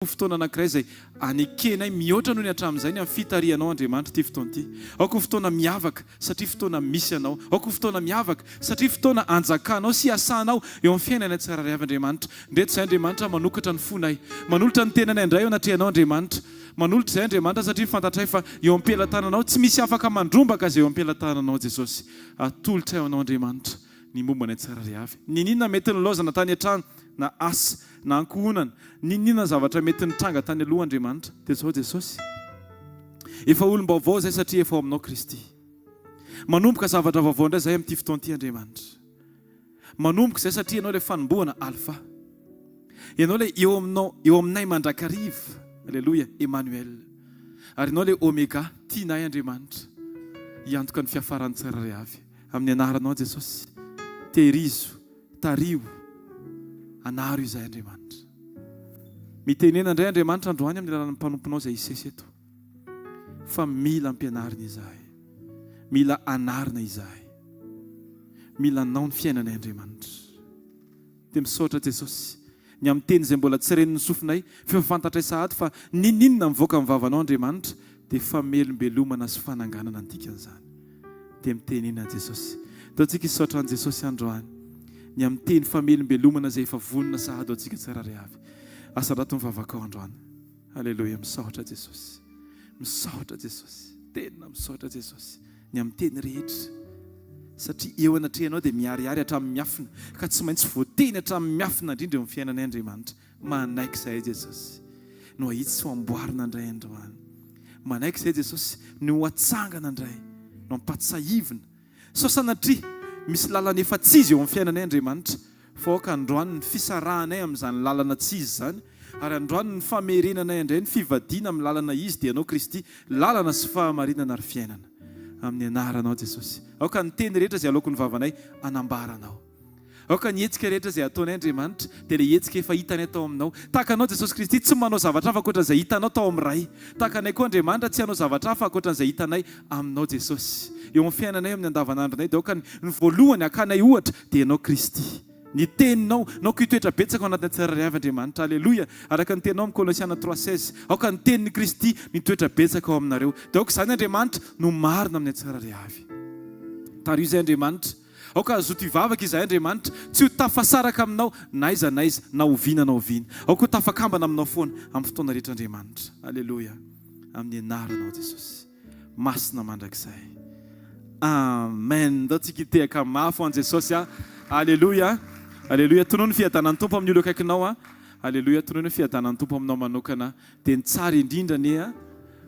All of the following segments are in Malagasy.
Ho fotoana anankiray izay anekenay mihoatra noho ny hatramin'izay ny amin'ny fitarihanao Andriamanitra ity fotoana ity. Aoka ho fotoana miavaka satria fotoana misy Anao. Aoka ho fotoana miavaka satria fotoana anjakanao sy iasanao eo amin'ny fiainanay tsirairay avy Andriamanitra. Ndreto izahay Andriamanitra manokatra ny fonay. Manolotra ny tenanay indray eo anatrehanao Andriamanitra. Manolotra izahay Andriamanitra satria fantatray fa eo am-pelatananao tsy misy afaka mandrombaka izay eo am-pelatananao Jesosy. Atolotray ho Anao Andriamanitra ny momba anay tsirairay avy. Niniana mety nilaozana tany an-trano na asa na ankohonana, n'inon'inona zavatra mety nitranga tany aloha Andriamanitra, dia izao Jesosy, efa olom-baovao izay satria efa ao aminao Kristy. Manomboka zavatra vaovao indray izahay amin'ity fotoana ity Andriamanitra. Manomboka izay satria Ianao ilay fanombohana Alpha. Ianao ilay eo aminao, eo aminay mandrakariva. Aleloia, Emmanuel. Ary Ianao ilay Omega, tianay Andriamanitra. Hiantoka ny fiafaran'ny tsirairay avy. Amin'ny anaranao Jesosy, tehirizo. Tariho, anaro izahay Andriamanitra. Mitenena indray Andriamanitra androany amin'ny alalan'ny mpanomponao izay hisesy eto. Fa mila ampianarina izahay. Mila anarina izahay. Mila anao ny fiainanay Andriamanitra. Dia misaotra Jesosy ny amin'ny teny izay mbola tsy ren'ny sofinay f'efa fantatray sahady fa n'inon'inona mivoaka amin'ny vavanao Andriamanitra dia famelombelomana sy fananganana ny dikan'izany. Dia mitenena Jesosy. Ataontsika hisaotra an'i Jesosy androany ny amin'ny teny famelombelomana izay efa vonona sahady ho antsika tsirairay avy. Asandrato ny vavakao androany. Aleloia, misaotra Jesosy. Misaotra Jesosy. Tena misaotra Jesosy ny amin'ny teny rehetra. Satria eo anatrehanao dia miharihary hatramin'ny miafina, ka tsy maintsy voateny hatramin'ny miafina indrindra eo amin'ny fiainanay Andriamanitra. Manaiky izahay Jesosy no hahitsy sy ho amboarina indray androany. Manaiky izahay Jesosy no ho atsangana indray, no ampatsahivina. Sao sanatria misy lalana efa tsy izy eo amin'ny fiainanay Andriamanitra, fa aoka androany ny fisarahanay amin'izany lalana tsy izy izany, ary androany ny famerenanay indray ny fivadiana amin'ny lalana izy dia Ianao Kristy, lalana sy fahamarinana ary fiainana. Amin'ny anaranao Jesosy. Aoka ny teny rehetra izay aloaky ny vavanay hanambara Anao. Aoka ny hetsika rehetra izay ataonay Andriamanitra dia ilay hetsika efa hitanay tao aminao. Tahaka Anao Jesosy Kristy tsy manao zavatra hafa ankoatra izay hitanao tao amin'ny Ray. Tahaka anay koa Andriamanitra tsy hanao zavatra hafa ankoatra an'izay hitanay aminao Jesosy. Eo amin'ny fiainanay amin'ny andavanandronay dia aoka ny voalohany hakanay ohatra dia Ianao Kristy. Ny Teninao, naoka hitoetra betsaka ao anatinay tsirairay avy Andriamanitra. Aleloia! Araka ny Teninao amin'ny Kolosiana 3, 16. Aoka ny Tenin'i Kristy mitoetra betsaka ao aminareo. Dia aoka izany Andriamanitra no marina aminay tsirairay avy. Tariho izay Andriamanitra. Aoka hazoto hivavaka izahay, Andriamanitra, tsy ho tafasaraka aminao na aiza na aiza, na oviana na oviana. Aoka ho tafakambana aminao foana amin'ny fotoana rehetra, Andriamanitra. Aleloia. Amin'ny anaranao, Jesosy. Masina mandrakizay. Amen. Ndao tsika hitehaka mafy ho an'i Jesosy a. Aleloia. Aleloia. Tonony ny fiadanan'ny Tompo amin'ny olona akaikinao a. Aleloia. Tonony ny fiadanan'ny Tompo aminao manokana. Dia ny tsara indrindra anie a,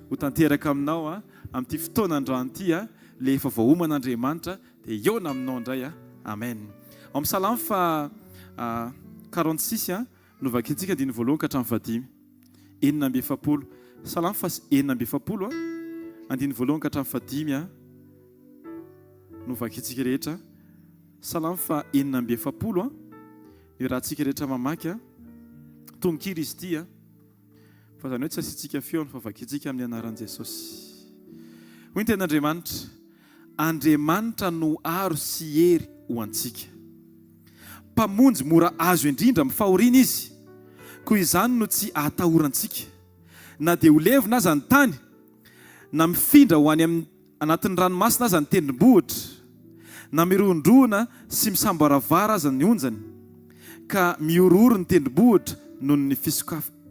ho tanteraka aminao a, amin'ity fotoana androany ity a, ilay efa voaoman'Andriamanitra. Dia hihaona aminao indray aho. Amen. Ao amin'ny Salamo faha 46 a, no vakintsika andininy voalohany ka hatramin'ny fahadimy. 46. Salamo faha 46 a, andininy voalohany ka hatramin'ny fahadimy a, no vakintsika rehetra. Salamo faha 46 a, ny rahantsika rehetra mamaky a. Tononkira izy ity a. Fa izany hoe tsy asiantsika feony fa vakintsika amin'ny anaran'i Jesosy. Hoy ny tenin'Andriamanitra, Andriamanitra no aro sy hery ho antsika. Mpamonjy mora azo indrindra amin'ny fahoriana Izy, koa izany no tsy ahatahorantsika. Na dia ho levona aza ny tany, na mifindra ho any amin'ny anatin'ny ranomasina aza ny tendrombohitra, na mirohondrohona sy misamboaravara aza ny onjany, ka mihorohoro ny tendrombohitra noho ny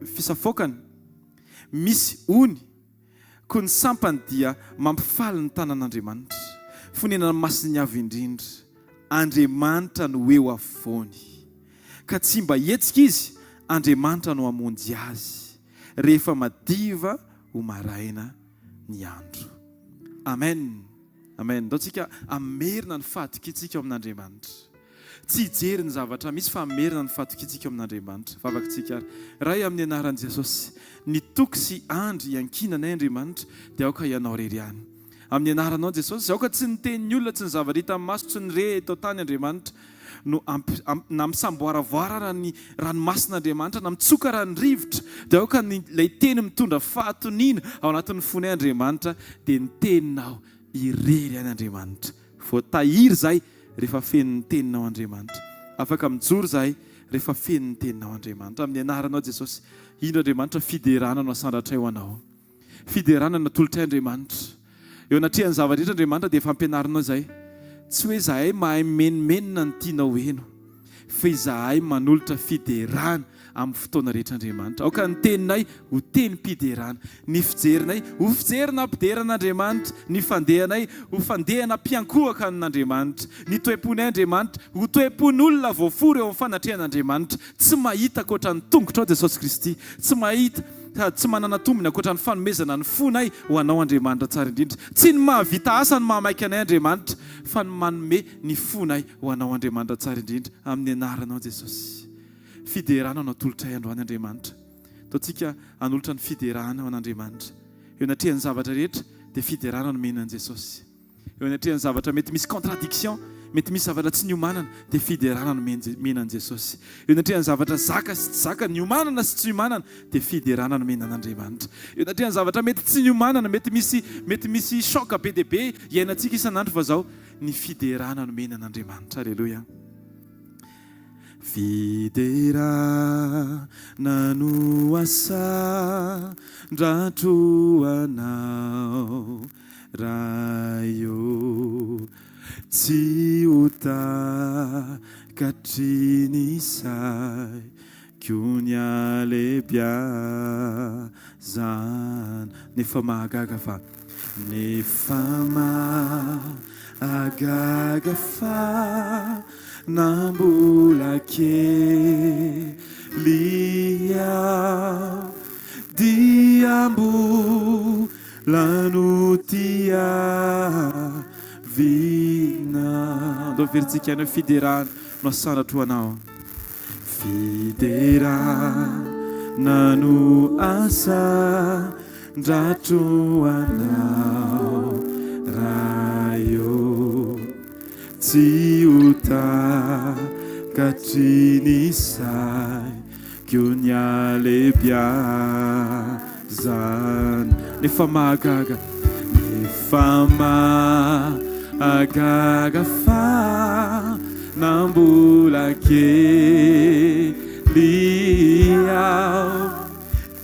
fisafoakany, misy ony, Koa ny sampany dia mampifaly ny tanan'Andriamanitra. Fonenana masin'ny Avo Indrindra. Andriamanitra no eo afovoany. Ka tsy mba hihetsika izy, Andriamanitra no hamonjy azy, rehefa madiva ho maraina ny andro. Amen. Amen. Ndao tsika hamerina ny fahatokiantsika ao amin'Andriamanitra. Tsy hijery ny zavatra misy fa hamerina ny fahatokiantsika ao amin'Andriamanitra. Vavakitsika ary. Ray amin'ny anaran'i Jesosy, ny toky sy andry iankinanay Andriamanitra dia aoka Ianao irery ihany. Amin'ny anaranao Jesosy, aoka tsy ny tenin'ny olona, tsy ny zavatra hita amin'ny maso, tsy ny re eto an-tany Andriamanitra no ampi, na misamboaravoarana ny ranomasina Andriamanitra, na mitsoka raha ny rivotra, dia aoka ny ilay teny mitondra fahatoniana ao anatin'ny fonay Andriamanitra dia ny teninao irery ihany Andriamanitra. Voatahiry izahay rehefa feno ny teninao Andriamanitra. Afaka mijoro izahay rehefa feno ny teninao Andriamanitra. Amin'ny anaranao Jesosy, indro Andriamanitra fiderana no asandratray ho anao. Fiderana natolotray Andriamanitra. Eo anatrehan'ny zava-drehetra Andriamanitra dia efa ampianarinao izay. Tsy hoe izahay mahay mimenomenona ny tianao heno, fa izahay manolotra fiderana amin'ny fotoana rehetra Andriamanitra. Aoka ny teninay ho tenim-piderana, ny fijerinay ho fijery nampidera an'Andriamanitra, ny fandehanay ho fandehana mpiankohoka an'Andriamanitra, ny toe-ponay Andriamanitra ho toe-pon'olona voaforo eo amin'ny fanatrehan'Andriamanitra. Tsy mahita ankoatra ny tongotrao Jesosy Kristy, tsy mahita sady tsy manana tombony ankoatra ny fanomezana ny fonay ho Anao Andriamanitra tsara indrindra. Tsy ny mahavita asa no mahamaika anay Andriamanitra fa ny manome ny fonay ho Anao Andriamanitra tsara indrindra amin'ny anaranao Jesosy. Fiderana no atolotray androany Andriamanitra. Ataontsika hanolotra ny fiderana ho an'Andriamanitra. Eo anatrehan'ny zavatra rehetra dia fiderana no omena an'i Jesosy. Eo anatrehan'ny zavatra mety misy contradiction, mety misy zavatra tsy niomanana dia fiderana no omena an'i Jesosy. Eo anatrehan'ny zavatra zaka sy tsy zaka, niomanana sy tsy niomanana dia fiderana no omena an'Andriamanitra. Eo anatrehan'ny zavatra mety tsy niomanana, mety misy mety misy choc be dia be iainantsika isan'andro fa zao ny fiderana no omena an'Andriamanitra. Aleloia. Fiderana no asandratro anao Ray ô, tsy ho takatry ny saiko ny halebiazana. Nefa mahagaga fa. Nefa mahagaga fa na mbola kely aho dia mbola notiavina. Andao averintsika ihany hoe fiderana no asandratra ho anao. Fiderana no asa. Ndratro anao Ray ô, tsy ho takatry ny saiko ny halebiazana. Nefa mahagaga, nefa mahagaga fa na mbola kely aho.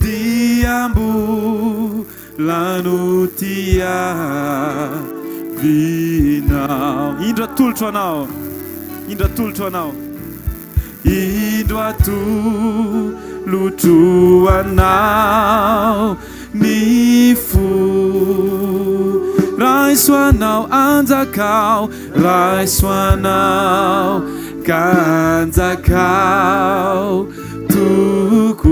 Dia mbola notiavinao. Indro atolotro anao, indro atolotro anao, indro atolotro anao ny fo. Raiso anao anjakao, raiso anao ka anjakao. Toko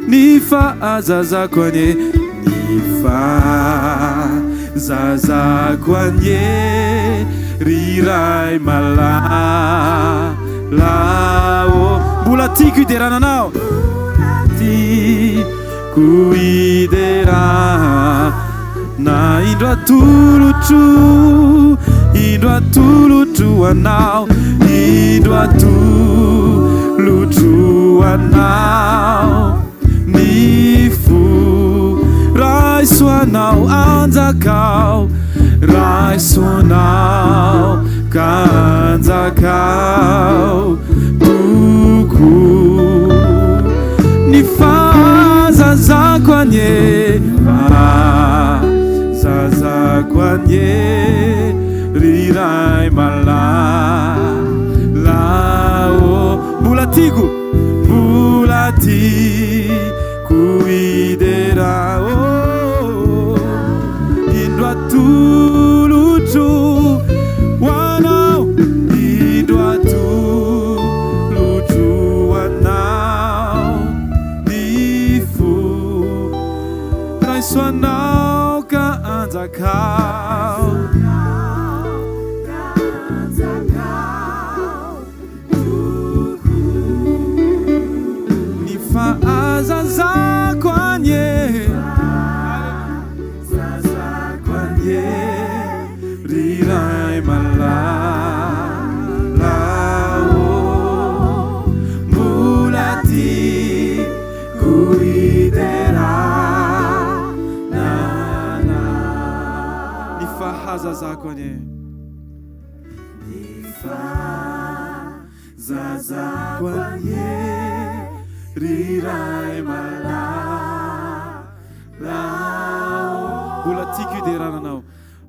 ny fahazazako anie, ny fahazazako anie ry Ray malala ô. Mbola tiako hiderana Anao, tiako hiderana, indro atolotro, indro atolotro Anao. Indro atolotro anao ny fo, raiso anao anjakao, raiso anao ka anjakao tokoa. Ny fahazazako anie, fahazazako anie, ry Ray malala ô. Mbola tiako, mbola tiako hidera ô. Indro atolotro ho anao, indro atolotro ho anao ny fo. Raiso anao ka anjakao. Ny fahazazako anie, anie, ry Ray malala ô, mbola tiako hiderana Ny fahazazako anie. Ny fahazazako. Fahazazako anie ry Ray malala ô. Mbola tiako hiderana Anao.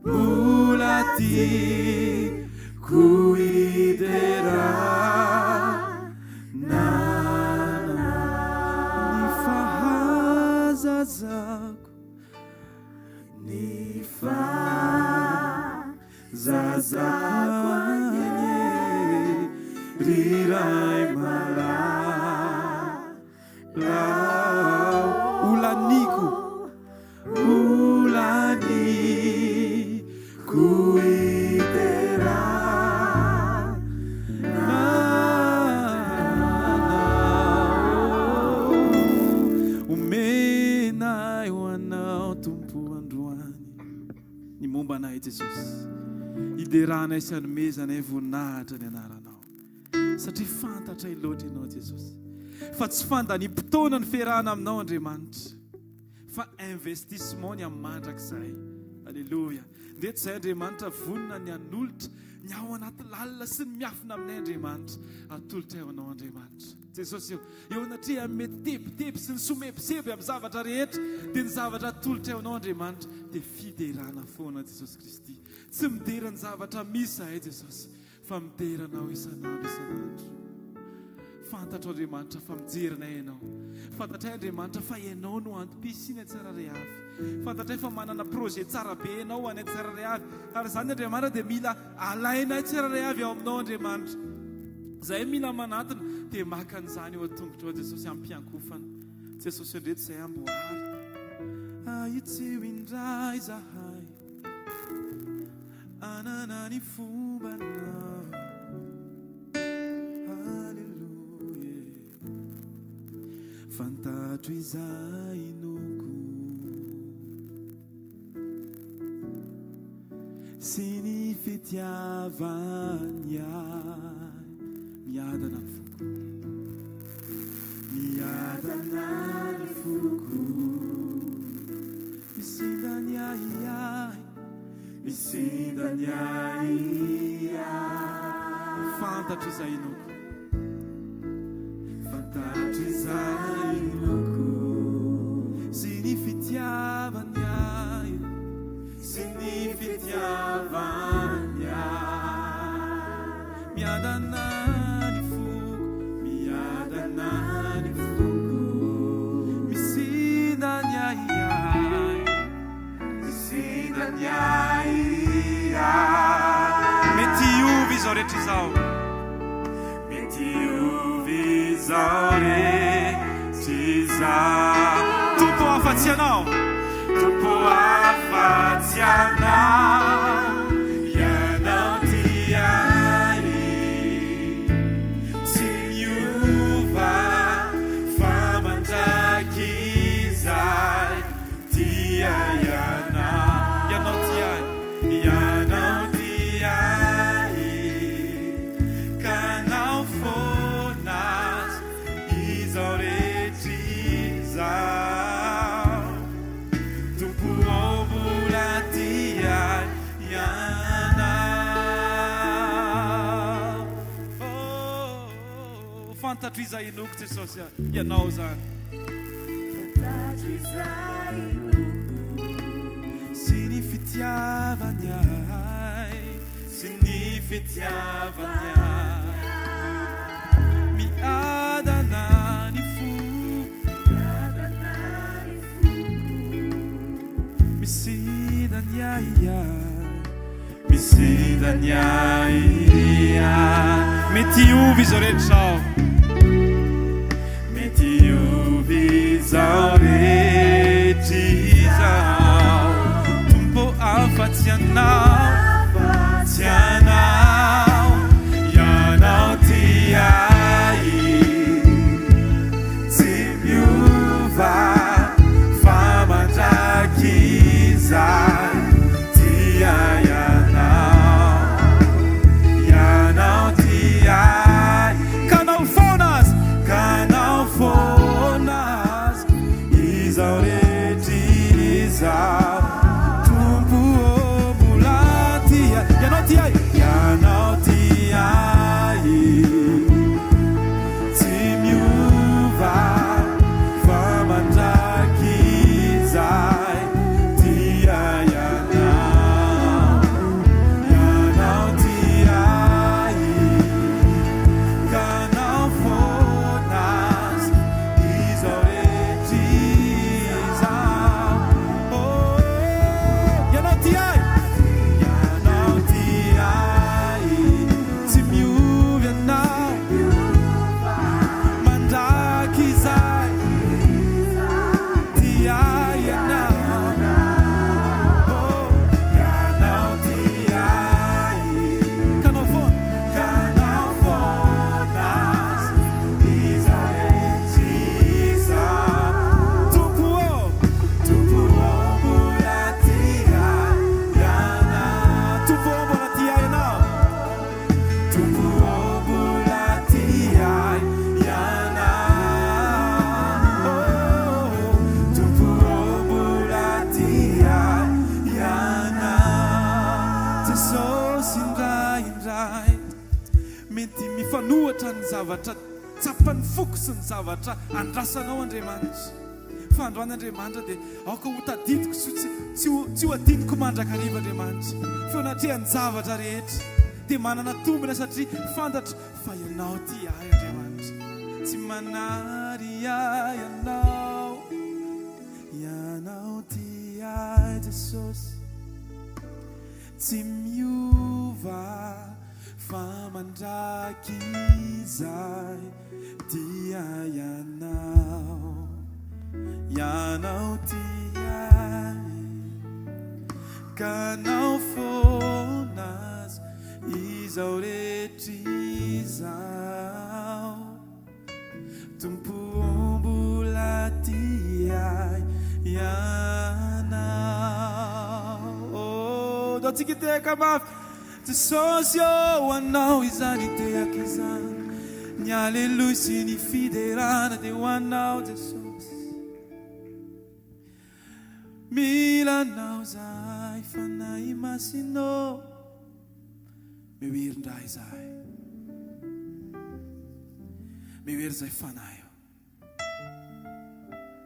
Mbola tiako hiderana Anao. Ny fahazazako. Ny fahazazako anie ry Ray malala Ho laniko, ho laniko hiderana Anao. Omenay ho Anao Tompo androany ny momba anay Jesosy. Hideranay sy hanomezanay voninahitra ny anaranao satria fantatray loatra Ianao Jesosy fa tsy fandaniam-potoana ny fiarahana aminao Andriamanitra fa investissement ny amin'ny mandrakizay. Aleloia. Ndeha tsy izay Andriamanitra vonona ny hanolotra ny ao anaty lalina sy ny miafina aminay Andriamanitra. Atolotray ho Anao Andriamanitra. Jesosy ô, eo anatrehan'ny mety tebiteby sy ny somebiseby amin'ny zavatra rehetra, dia ny zavatra atolotray ho Anao Andriamanitra dia fiderana foana Jesosy Kristy. Tsy midera ny zavatra misy izahay Jesosy, fa midera Anao isan'andro isan'andro. Fantatro Andriamanitra fa mijery anay Ianao. Fantatray Andriamanitra fa Ianao no antom-pisiana tsirairay avy. Fantatray fa manana projet tsara be Ianao ho anay tsirairay avy. Ary izany Andriamanitra dia mila alainay tsirairay avy ao aminao Andriamanitra. Izay mila manatona dia maka an'izany eo an-tongotrao Jesosy ampiankofana. Jesosy indreto izay amboary. Ahitsio indray zahay. Anana ny fombanao. Alléluia. Fantatro izay inoako. Sy ny fitiavany ahy. Miadana ny foko. Miadana ny foko. Misinda ny ahiahy. Misinda ny ahiahy. Fantatro izay inoako. Fantatro izay inoako. Sy ny fitiavany ahy. Sy ny fitiavany ahy. Miadana ny foko. Miadana ny foko. Misinda ny ahiahy. Misinda ny ahiahy. Mety hiova izao rehetra izao. Mety hiova izao rehetra izao. Tompo afa-tsy Ianao. Tompo afa-tsy Ianao. Ianao tia ahy. Tsy miova fa mandrakizay. Tia ianao, ianao tia ahy, ianao tia ahy, ka anao foana izao rehetra izao. Tompo ô mbola tia ahy ianao. Oh, fantatro izay inoako Jesosy a, ianao izany. Fantatro izay inoako. Sy ny fitiavany ahy, sy ny fitiavany ahy. Miadana ny fo. Miadana ny foko. Misinda ny ahiahy, misinda ny ahiahy. Mety hiova izao rehetra izao. Mety hiova izao rehetra izao. Tompo afa-tsy Ianao, tsy Ianao, Ianao tia ahy. Tsy miova fa mandrakizay tia Ianao, Ianao tia ahy. Ka nao foana aza, ka nao foana aza izao rehetra izao. Tompo ô mbola tia, Ianao tia ahy. foko sy ny zavatra andrasanao Andriamanitra. Fa androany Andriamanitra dia aoka ho tadidiko sy tsy tsy ho tsy ho adinoko mandrakariva Andriamanitra. Fa eo anatrehan'ny zavatra rehetra dia manana tombony aho satria fantatro fa Ianao tia ahy Andriamanitra. Tsy manary ahy Ianao. Ianao tia ahy Jesosy. Tsy miova fa mandrakizay dia Ianao, Ianao tia ahy ka anao foana aza izao rehetra izao. Tompo ô mbola tia ahy Ianao. Oh, ndao tsika hitehaka mafy. Jesosy ô, ho Anao izany tehaka izany. Ny aleloia sy ny fiderana dia ho Anao Jesosy. Mila Anao zahay Fanahy Masina ô. Meo hery ndray izahay. Meo hery izahay Fanahy ô.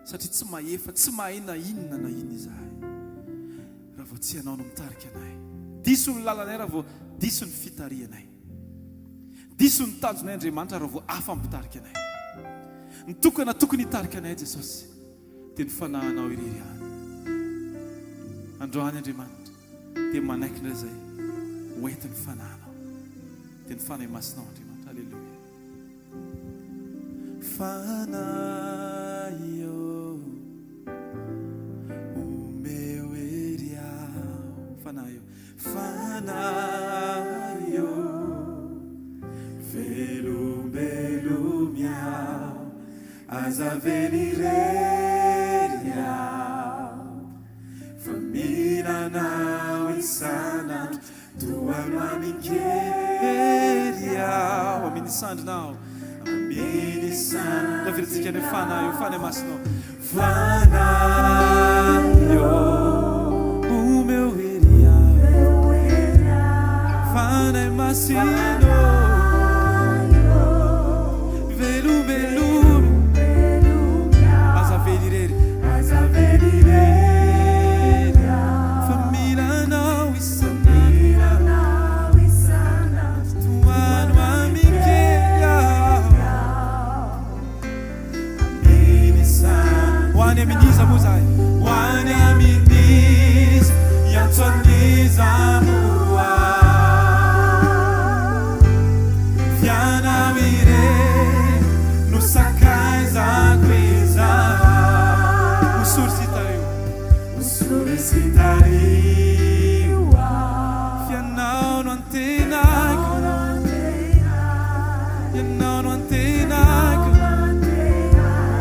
Satria tsy mahefa, tsy mahay na inona na inona izahay raha vao tsy Ianao no mitarika anay. Diso ny lalanay raha vao diso ny fitarihanay. Diso ny tanjonay Andriamanitra raha vao hafa mpitarika anay. Ny tokana tokony hitarika anay Jesosy dia ny Fanahinao irery ihany. Androany Andriamanitra. Dia manaiky indray izay ho entin'ny Fanahinao, dia ny Fanahy Masinao Andriamanitra. Aleloia. Fanahy ô, omeo hery aho. Fanahy ô, Fanahy ô, velombelomy aho, aza avela irery aho. Fa mila anao isan'andro toa mamin-kery aho. Amin'ny sandrinao, amin'ny sandrinao. Averintsika ny Fanahy eo, Fanahy Masinao. Fanahy eo, omeo hery aho. Fanahy Masina, velombelomina. Aza avela irery. Aza avela irery fa mila anao isan'andro. Tohano amin-kery aho. Ho any amin'iza moa izahay? Ho any amin'iza, hiantso an'iza moa aho? F'ianao irery no sakaizako izaho. Hosory sy tariho. Hosory sy tariho aho. F'ianao no antenaiko. Ianao no antenaiko.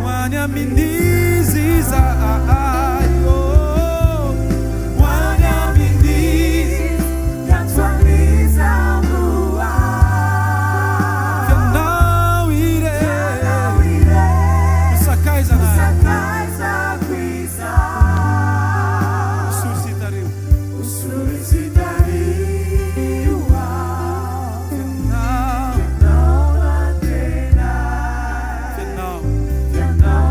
Ho any amin'izy izahay. Oh, ho any amin'izy. F'ianao irery no sakaizanay. Hosory sy tariho. Ianao. Ianao.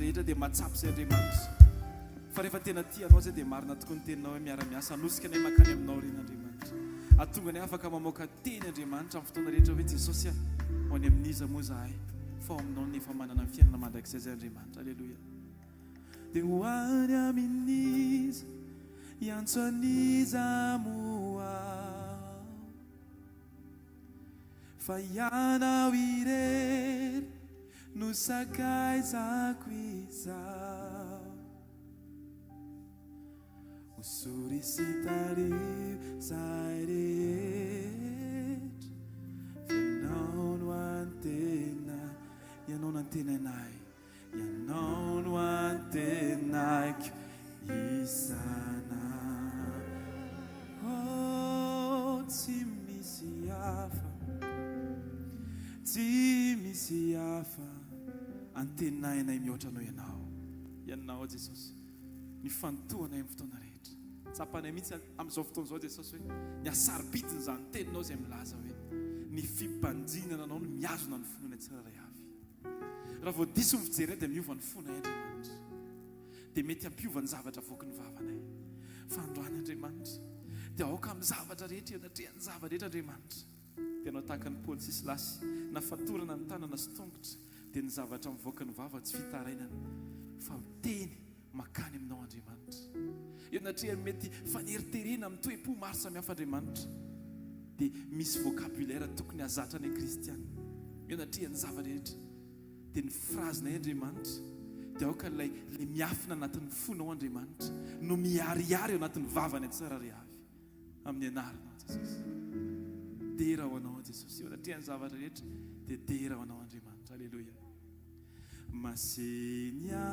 rehetra dia mahatsapa izay Andriamanitra. Fa rehefa tena tia Anao izay dia marina tokoa ny teninao hoe miara-miasa hanosika anay mankany aminao ireny Andriamanitra. Hahatonga anay afaka mamoaka teny Andriamanitra amin'ny fotoana rehetra hoe Jesosy a, ho any amin'iza moa izahay fa ao aminao no efa manana ny fiainana mandrakizay izay Andriamanitra. Aleloia. Dia ho any amin'iza, hiantso an'iza moa aho? Fa ianao irery no sakaizako izao. Hosory sy tariho izahay rehetra, f'ianao no antena, ianao no antenainay. Ianao no antenaiko isan'andro. Oh, tsy misy hafa, tsy misy hafa antenainay mihoatra noho Ianao. Ianao Jesosy, ny fantohanay amin'ny fotoana rehetra. Tsapanay mihitsy amin'izao fotoana izao Jesosy hoe ny hasarobidin'izany teninao izay milaza hoe ny fibanjinana Anao no mihazona ny finoanay tsirairay avy. Raha vao diso ny fijerinay dia miova ny fonay Andriamanitra. Dia mety hampiova ny zavatra avoaky ny vavanay. Fa androany Andriamanitra dia aoka amin'ny zavatra rehetra eo anatrehan'ny zava-drehetra Andriamanitra. Dia hanao tahaka an'i Paoly sy Silasy, nafatorana ny tanana sy tongotra, dia ny zavatra mivoaka ny vava tsy fitarainana fa teny Mankany aminao Andriamanitra. Eo anatrehan'ny mety faneriterena amin'ny toe-po maro samihafa Andriamanitra, dia misy vocabulaire tokony hazatra ny kristiana. Eo anatrehan'ny zava-drehetra, dia ny phrase-nay Andriamanitra, dia aoka ilay ilay miafina anatin'ny fonao Andriamanitra no miharihary eo anatin'ny vavany tsirairay avy. Amin'ny anaranao Jesosy. Dera ho anao Jesosy. Eo anatrehan'ny zavatra rehetra dia dera ho anao Andriamanitra. Aleloia. Masina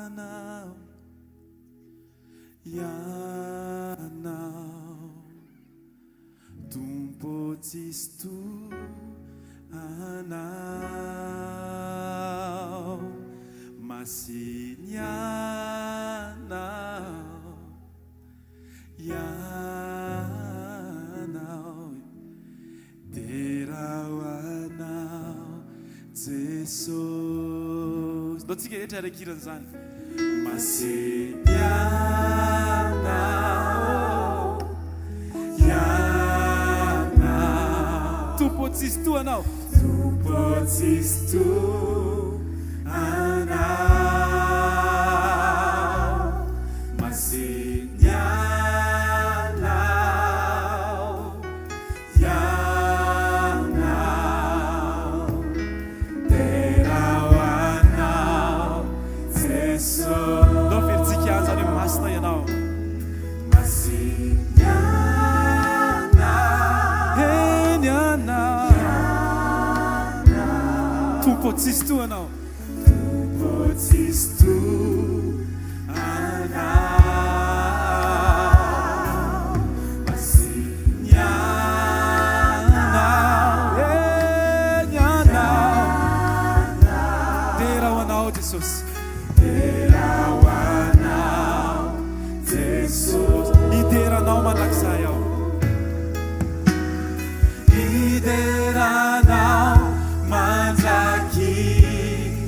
Ianao, Ianao, Tompo tsisy toa Anao. Masina Ianao. Ianao Dera ho Anao Jesosy. Ndao tsika rehetra hiara-hikira an'izany. Masina Ianao, Ianao. Tompo tsisy toa Anao. Tompo tsisy toa Anao. Masina Ianao, Ianao. Dera ho Anao, Jeso. Ndao averintsika ihany izany hoe Masina Ianao. Masina Ianao. Eny Ianao. Tompo tsisy toa Anao. Tompo tsisy toa Anao. Masina Ianao. Eny Ianao. Dera ho Anao Jesosy. Dera ho Anao Jesosy. Hidera Anao mandrakizay aho. Hidera Anao mandrakizay.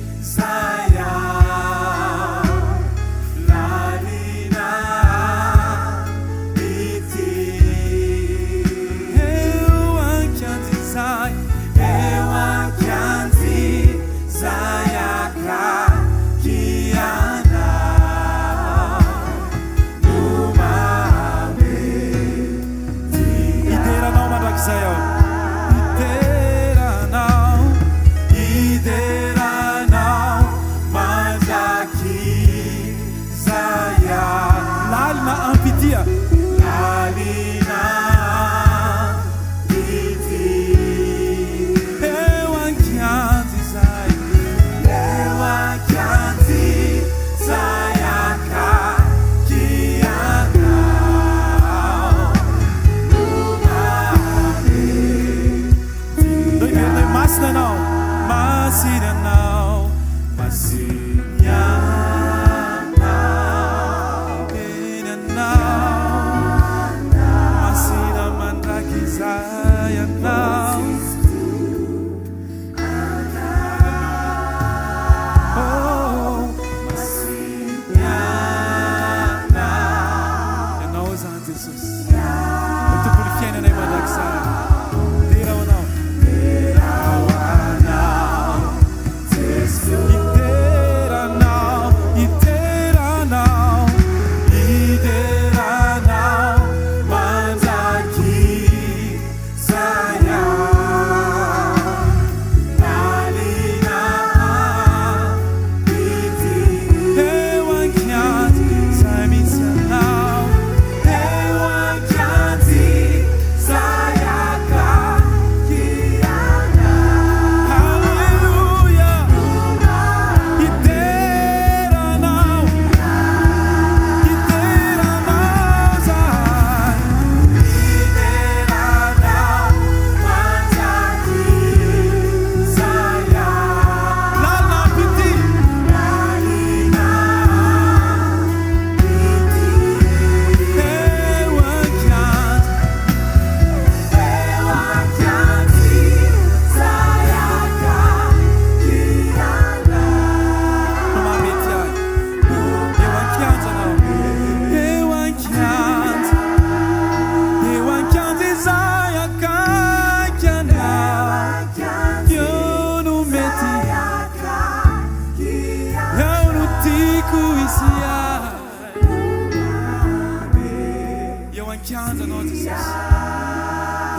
an-kianjanao Jesosy.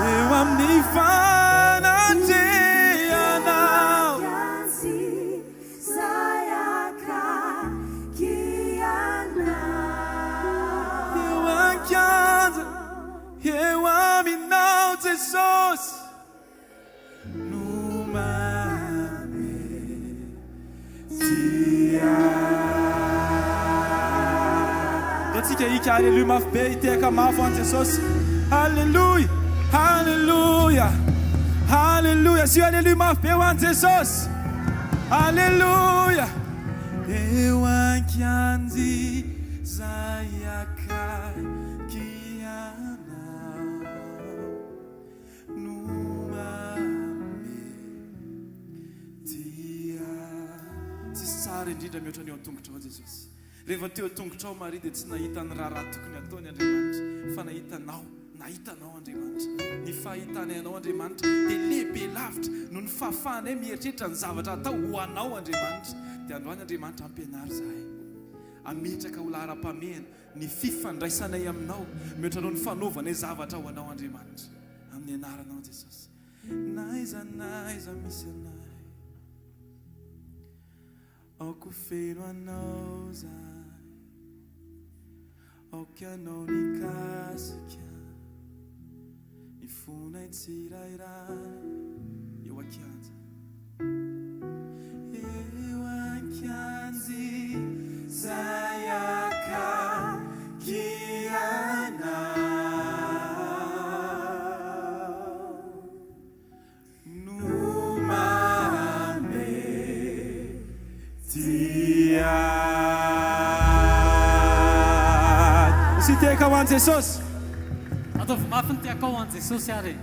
Eo amin'ny fanatrehanao. Eo an-kianja, eo aminao Jesosy. No manome tia. Ataontsika hika haleloia mafy be, hitehaka mafy ho an'i Jesosy. Haleloia! Haleloia! Haleloia! Asio haleloia mafy be ho an'i Jesosy. Haleloia! Eo ankianjy izay akaiky anao. No manome dia. Tsisy tsara indrindra mihoatra ny eo an-tongotrao Jesosy. Rehefa teo an-tongotrao Maria dia tsy nahita ny raharaha tokony hataony Andriamanitra fa nahita anao, nahita anao Andriamanitra. Ny fahitanay anao Andriamanitra dia lehibe lavitra noho ny fahafahanay mieritreritra ny zavatra atao ho anao Andriamanitra. Dia androany Andriamanitra ampianaro izahay hametraka ho laharam-pahamehana ny fifandraisanay aminao mihoatra noho ny fanaovanay zavatra ho anao Andriamanitra. Amin'ny anaranao Jesosy. N'aiza n'aiza misy anay. Aoka ho feno anao zahay. Aoka ianao nikasika ny fonay tsirairay eo an-kianja. Eo an-kianja izay akaiky anao no manome dia. Misy tehaka ho an'i Jesosy. Ataovy mafy ny tehakao ho an'i Jesosy ary e.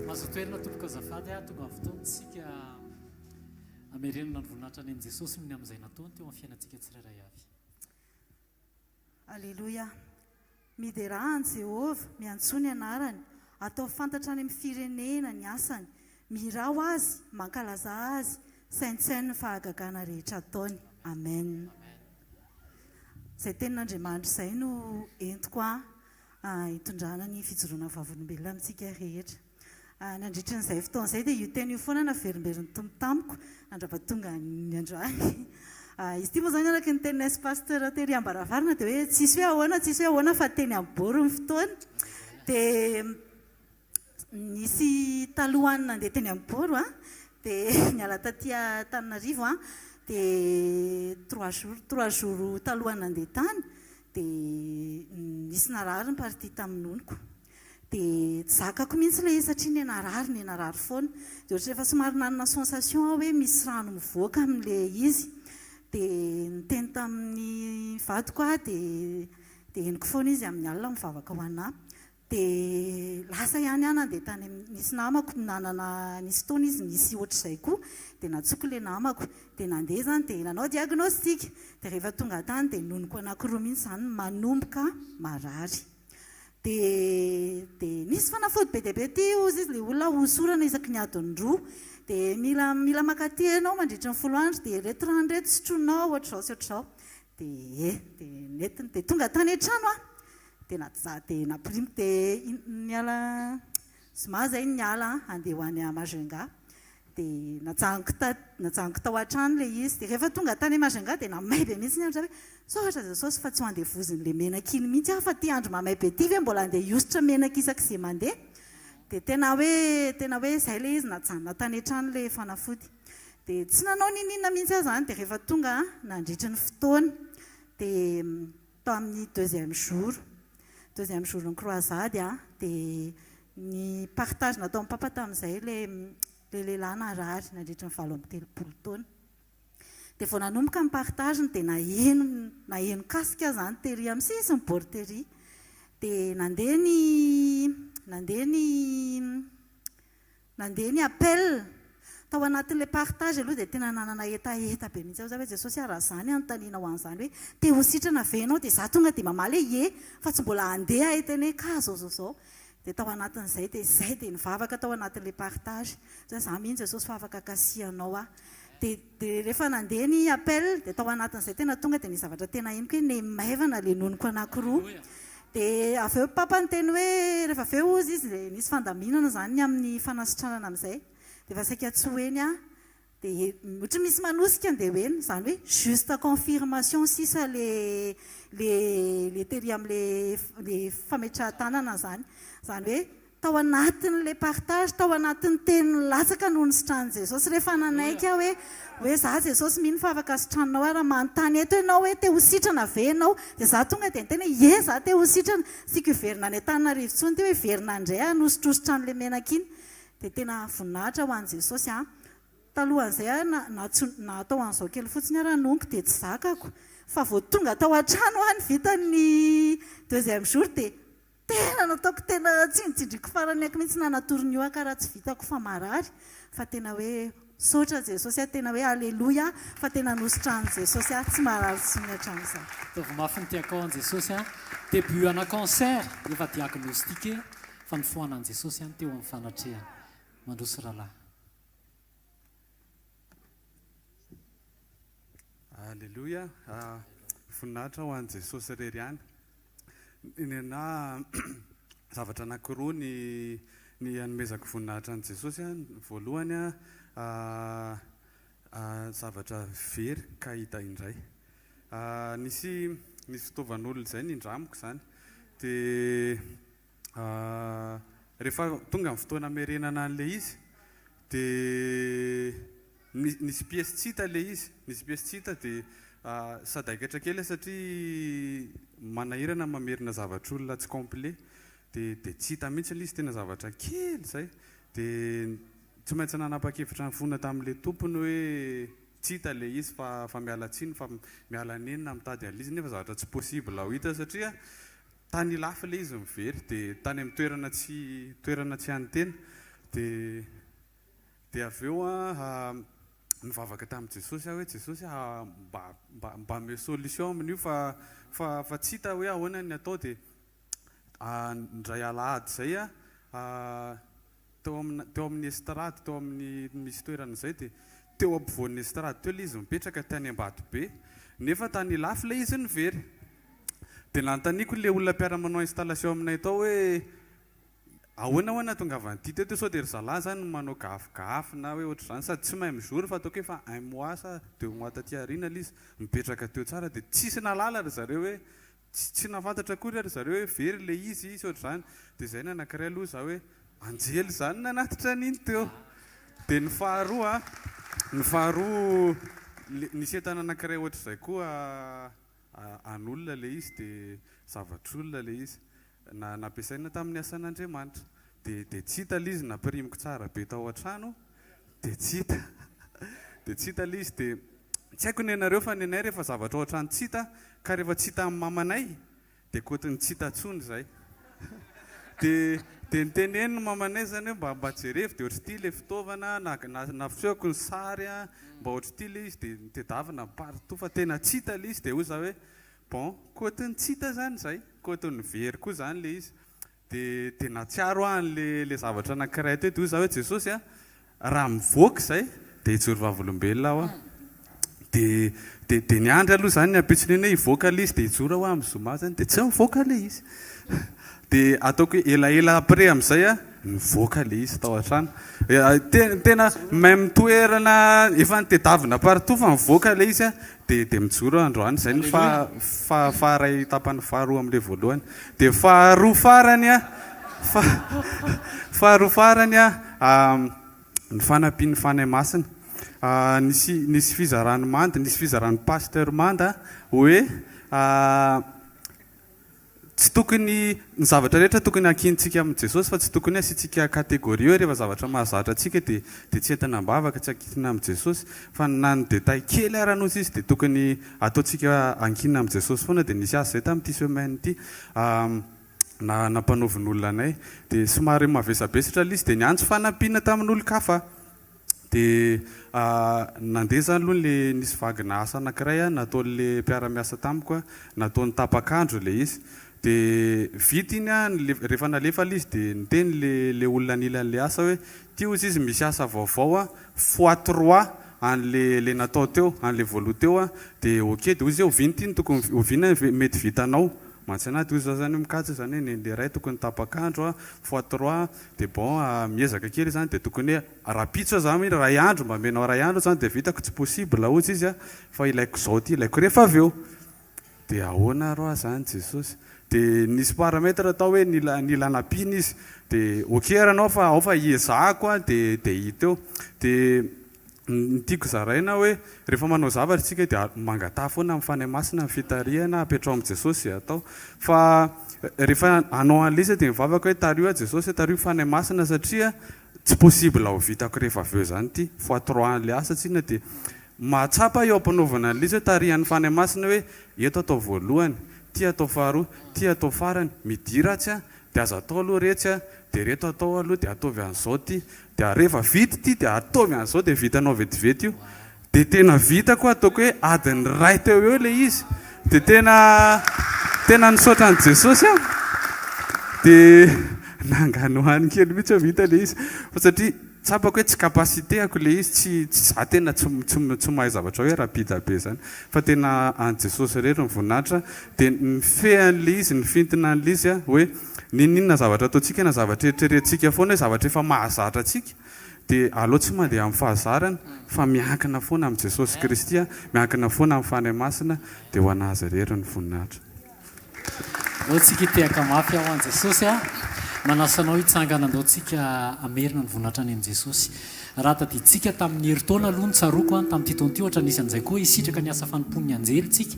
Mazotoa toerana tompoko azafady a, tonga ny fotoana tsika hamerenana ny voninahitra any amin'i Jesosy noho ny amin'izay nataony teo amin'ny fiainantsika tsirairay avy. Aleloia! Miderà an'i Jehovah, miantsoa ny anarany, ataovy fantatra any amin'ny firenena ny asany, mihirà ho azy, mankalazà azy, saintsaino ny fahagagana rehetra ataony. Amen. Izay tenin'Andriamanitra izay no entiko hitondrana ny fijoroana vavolombelona amintsika rehetra. Nandritra an'izay fotoana izay dia io teny io foana naverimberin'ny Tompo tamiko nandrapatonga ny androany. Izy ity moa izany araka ny tenin'i Pasteur tery am-baravarana dia hoe tsisy hoe ahoana tsisy hoe ahoana fa teny amin'ny bord ny fotoana. Dia nisy talohan'ny nandeha teny amin'ny bord dia niala taty Antananarivo dia trois jours trois jours talohan'ny nandeha tany dia nisy narary ny partie tamin'ny nonoko. Dia tsy zakako mihitsy ilay izy satria niha-narary, niha-narary foana. Dia ohatran'ny efa somary nanana sensation aho hoe misy rano mivoaka amin'ilay izy. Dia niteny tamin'ny vadiko aho dia dia henoko foana izy amin'ny alina mivavaka ho anà. Dia lasa ihany aho nandeha tany amin'ny, nisy namako nanana, nisy fotoana izy nisy ohatr'izay koa, dia nantsoiko ilay namako. Dia nandeha izany dia nanao diagnostic. Dia rehefa tonga tany dia nonoko anankiroa mihitsy izany manomboka marary. Dia dia nisy fanafody be dia be ity hozy izy ilay olona hosorana isaky ny adiny roa. Dia mila mila mankaty ianao mandritra ny folo andro dia ireto rano ireto sotroinao ohatr'izao sy ohatr'izao. Dia eh, dia nentiny dia tonga tany an-trano aho. Dia na- dia nampirimiko dia niala zoma izay niala handeha ho any Majunga. Dia najanoko ta, najanoko tao an-trano ilay izy. Dia rehefa tonga tany Majunga dia namay be mihitsy ny andro. Za hoe, misaotra Jesosy fa tsy ho andevozin'ilay menaka iny mihitsy aho fa ity andro mamay be ity ve mbola handeha hihosotra menaka isak'izay mandeha. Dia tena hoe, tena hoe izay ilay izy, najanona tany an-trano ilay fanafody. Dia tsy nanao n'inon'inona mihitsy aho izany. Dia rehefa tonga nandritry ny fotoana, dia tao amin'ny deuxième jour, deuxième jour-n'ny croisade dia Ny partage nataon'i Papa tamin'izay ilay ilay lehilahy narary nandritra ny 38 taona. Dia vao nanomboka ny partage-ny dia naheno naheno casque izany tery amin'ny sisin'ny bord tery. Dia nandeha ny nandeha ny Nandeha ny appel. Tao anatin'ilay partage aloha dia tena nanana hetaheta be mihitsy aho za hoe Jesosy ah raha za ny anontanianao an'izany hoe te ho sitrana ve ianao dia za tonga dia mamaly hoe ie fa tsy mbola handeha aho hiteny hoe ka zao zao zao. Dia tao anatin'izay dia izay dia nivavaka tao anatin'ilay partage za za mino Jesosy fa afaka kasihanao aho. Dia dia rehefa nandeha ny appel dia tao anatin'izay tena tonga dia nisy zavatra tena henoko hoe nemaivana ilay nonoko anankiroa. Dia avy eo Papa niteny hoe rehefa avy eo hozy izy dia nisy fandaminana izany ny amin'ny fanasitranana amin'izay. Dia efa saika tsy ho eny aho. Dia ohatry misy manosika andeha ho eny. Izany hoe juste confirmation sisa le le le tery amin'le le fametrahan-tanana izany. Izany hoe Tao anatin'ilay partage, tao anatin'ny teny nilatsaka no nisitrahan'i Jesosy. Rehefa nanaiky aho hoe, hoe za Jesosy mino fa afaka sitraninao aho, raha manontany eto ianao hoe te ho sitrana ve ianao? Dia za tonga dia niteny hoe ie za te ho sitrana. Tsy tiako hiverina any Antananarivo intsony ity hoe hiverina indray aho hanositositra an'ilay menaka iny. Dia tena voninahitra ho an'i Jesosy an. Talohan'izay aho na na tsy na atao an'izao kely fotsiny ara nonko dia tsy zakako. Fa vao tonga tao an-trano aho ny vita ny deuxième jour dia Tena nataoko tena tsindritsindriko farany aky mihitsy na natory nihoaka raha tsy vitako fa marary fa tena hoe misaotra Jesosy aho tena hoe aleloia fa tena nositrahan'i Jesosy aho tsy marary intsony hatramin'izao. Ataovy mafy ny tiakao an'i Jesosy a! Début ana cancer efa diagnostiqué fa nifohanan'i Jesosy ihany teo amin'ny fanatrehany. Mandroso rahalahy. Aleloia! Voninahitra ho an'i Jesosy irery ihany. Ny anà zavatra anankiroa ny ny hanomezako voninahitra an'i Jesosy an, ny voalohany an, zavatra very ka hita indray. Nisy nisy fitaovan'olona izay nindramiko izany, dia Rehefa tonga ny fotoana hamerenana an'ilay izy dia nisy pièce tsy hita ilay izy, nisy pièce tsy hita dia sadaikatra kely aho satria manahirana ny mamerina zavatr'olona tsy complet dia dia tsy hita mihitsy ilay izy, tena zavatra kely izay. Dia tsy maintsy nanapa-kevitra nifona tamin'ilay tompony hoe tsy hita ilay izy fa fa miala tsiny fa miala nenina mitady an'ilay izy nefa zavatra tsy possible ho hita satria Tany Ilafy ilay izy no very dia tany amin'ny toerana tsy toerana tsy an'ny tena dia dia avy eo an nivavaka tamin'i Jesosy aho hoe Jesosy a mba mba mba omeo solution amin'io fa fa fa tsy hita hoe ahoana ny atao dia indray alahady izay an Teo amina, teo amin'ny estrade, teo amin'ny misy toerana izay dia teo ampovoan'ny estrade teo ilay izy mipetraka tany Ambatobe, nefa tany Ilafy ilay izy no very. Dia nanontaniako ilay olona mpiara-manao installation aminay tao hoe ahoana ho'a nahatongavan'ity teto, sao dia ry zalahy izany no manao gafigafy na hoe ohatr'izany, sady tsy mahay mijoro fa ataoko hoe efa un mois sa deux mois taty aoriana ilay izy mipetraka teo tsara dia tsisy nahalala ry zareo hoe Tsy tsy nahafantatra akory ary zareo hoe very ilay izy sy ohatr'izany. Dia izay ny anankiray aloha izaho hoe anjely izany nanatitra an'iny teo. Dia ny faharoa, ny faharoa le nisy entana anankiray ohatr'izay koa an'olona ilay izy dia zavatr'olona ilay izy. Na nampiasaina tamin'ny asan'Andriamanitra. Dia dia tsy hita ilay izy nampirimiko tsara be tao an-trano dia tsy hita. Dia tsy hita ilay izy dia tsy haiko ny anareo fa ny anay rehefa zavatra ao an-trano tsy hita ka rehefa tsy hita amin'ny mamanay dia kotiny tsy hita intsony izay. Dia dia niteneniny mamanay izany hoe mba mba jerevo dia ohatr'ity ilay fitaovana na na nafisehoko ny sary an, mba ohatr'ity ilay izy dia nitedavina partout fa tena tsy hita ilay izy dia hoy izaho hoe bon kotiny tsy hita izany izay, kotiny very koa izany ilay izy. Dia dia nahatsiaro aho an'le le zavatra anankiray teo dia hoy za hoe Jesosy a, raha mivoaka izay dia hijoro vavolombelona aho a. Dia dia dia niandry aloha izany ny ampitson'iny hoe hivoaka ilay izy dia hijoro aho amin'ny zoma izany dia tsy nivoaka ilay izy. Dia ataoko hoe elaela après amin'izay a, nivoaka ilay izy tao an-trano. Tena même toerana efa nitedavina partout fa nivoaka ilay izy a. Dia dia mijoro aho androany, izay no faha faha faharay tapany faharoa amin'ilay voalohany. Dia faharoa farany a, fa faharoa farany a, ny fanampian'ny Fanahy Masina. Nisy nisy fizaran'i Manda, nisy fizaran'ny Pasteur Manda hoe Tsy tokony, ny zavatra rehetra tokony ankinintsika amin'i Jesosy fa tsy tokony hoe asiantsika catégorie hoe rehefa zavatra mahazatra antsika dia dia tsy entina am-bavaka, tsy ankinina amin'i Jesosy fa na ny détail kely ara nosy izy dia tokony ataontsika ankinina amin'i Jesosy foana dia nisy azy izay tamin'ity semaine ity na nampanaovin'olona anay dia somary mavesabesatra ilay izy dia niantso fanampiana tamin'olon-kafa aho. Dia nandeha izany aloha ilay nisy vague-na asa anankiray nataon'ilay mpiara-miasa tamiko, nataony tapak'andro ilay izy. Dia vita iny an, rehefa nalefa ilay izy dia niteny ilay ilay olona nila an'ilay asa hoe ity hozy izy misy asa vaovao an, fois trois an'ilay ilay natao teo, an'ilay voaloha teo an, dia ok, dia hozy izy hoe oviana ity no tokony, oviana mety vitanao? Mantsy anah de ozy za zany hoe mikajy zany hoe nen'le iray tokony tapak'andro a, fois trois de bon miezaka kely zany de tokony hoe rahampitso aho zany ray andro mba amenao ray andro zany de vitako tsy possible ozy izy a fa ilaiko zao ty ilaiko rehefa avy eo. De ahoana ary hoa zany Jesosy? De nisy paramètre tao hoe nila nila nampiana izy de ok ary anao fa ao fa hiezahako aho de de hita eo. De ny tiako zaraina hoe rehefa manao zavatra isika dia mangataha foana amin'ny Fanahy Masina ny fitarihana, apetraho amin'i Jesosy izay atao. Fa rehefa hanao an'ilay izy dia mivavaka hoe tariho aho Jesosy, tariho Fanahy Masina satria tsy possible ho vitako rehefa avy eo izany ity fois trois an'ilay asa tsinona dia mahatsapa eo am-panaovana an'ilay izy hoe tarihan'ny Fanahy Masina hoe eto atao voalohany, ity atao faharoa, ity atao farany, midira atsy an, dia aza atao aloha retsy an, dia ireto atao aloha dia ataovy an'izao ity, Dia rehefa vita ity dia ataovy an'izao dia vitanao vetivety io. Dia tena vita koa ataoko hoe adiny iray teo eo ilay izy. Dia tena tena nisaotra an'i Jesosy aho. Dia nanganohano kely mihitsy aho vita ilay izy. Fa satria tsapako hoe tsy capacité-ako ilay izy, tsy tsy za tena tsy tsy tsy mahay zavatra hoe rapide be izany. Fa tena an'i Jesosy irery ny voninahitra. Dia nifehy an'ilay izy, nifintina an'ilay izy aho hoe N'inon'inona zavatra ataontsika na zavatra eritreretintsika foana hoe zavatra efa mahazatra antsika dia aleo tsy mandeha amin'ny fahazarana fa miankina foana amin'i Jesosy Kristy, miankina foana amin'ny Fanahy Masina dia ho an'Azy irery ny voninahitra. Andao tsika hitehaka mafy aho an Jesosy a! Manasa anao hitsangana andao tsika hamerina ny voninahitra any amin'i Jesosy. Raha tadidintsika tamin'ny herintaona aloha ny tsaroako an, tamin'ity taona ity ohatra nisy an'izay koa hisitraka ny asa fanompoan'ny anjely tsika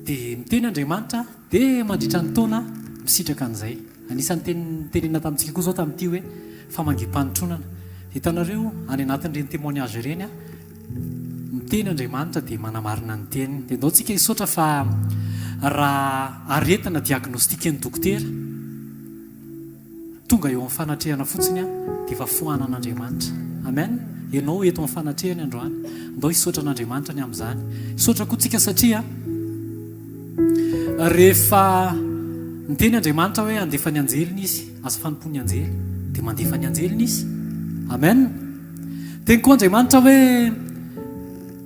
dia miteny Andriamanitra Dia mandritra ny taona misitraka an'izay. Anisan'ny teny nitenenina tamintsika koa izao tamin'ity hoe famangim-panotronana. Hitanareo any anatin'ireny témoignage ireny, miteny Andriamanitra dia manamarina ny teniny. Dia ndao tsika hisaotra fa raha aretina diagnostiquer-n'ny dokotera, Tonga eo amin'ny fanatrehana fotsiny aho dia efa foanan'Andriamanitra. Amen! Ianao eto amin'ny fanatrehany androany. Ndao hisaotra an'Andriamanitra ny amin'izany. Hisaotra koa tsika satria rehefa niteny Andriamanitra hoe handefa ny anjeliny Izy, asa fanompoan'ny anjely, dia mandefa ny anjeliny Izy. Amen! Teny koa Andriamanitra hoe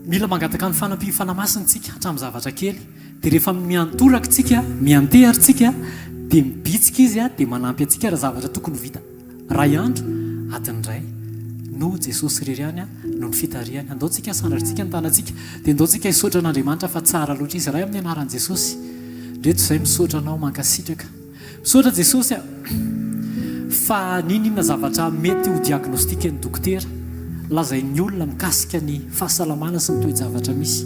mila mangataka ny fanampian'ny Fanahy Masina tsika hatramin'ny zavatra kely. Dia rehefa miantoraka tsika, miantehatra tsika, dia mibitsika Izy dia manampy antsika raha zavatra tokony ho vita ray andro, adiny iray. Noho Jesosy irery ihany noho ny fitarihany. Andao tsika hasandratritsika ny tanantsika, dia andao tsika hisaotra an'Andriamanitra fa tsara loatra Izy. Ray amin'ny anaran'i Jesosy, ndreto izay misaotra Anao, mankasitraka. Misaotra Jesosy a! Fa n'inon'inona zavatra mety ho diagnostiquen'ny dokotera, lazain'ny olona mikasika ny fahasalamana sy ny toe-javatra misy,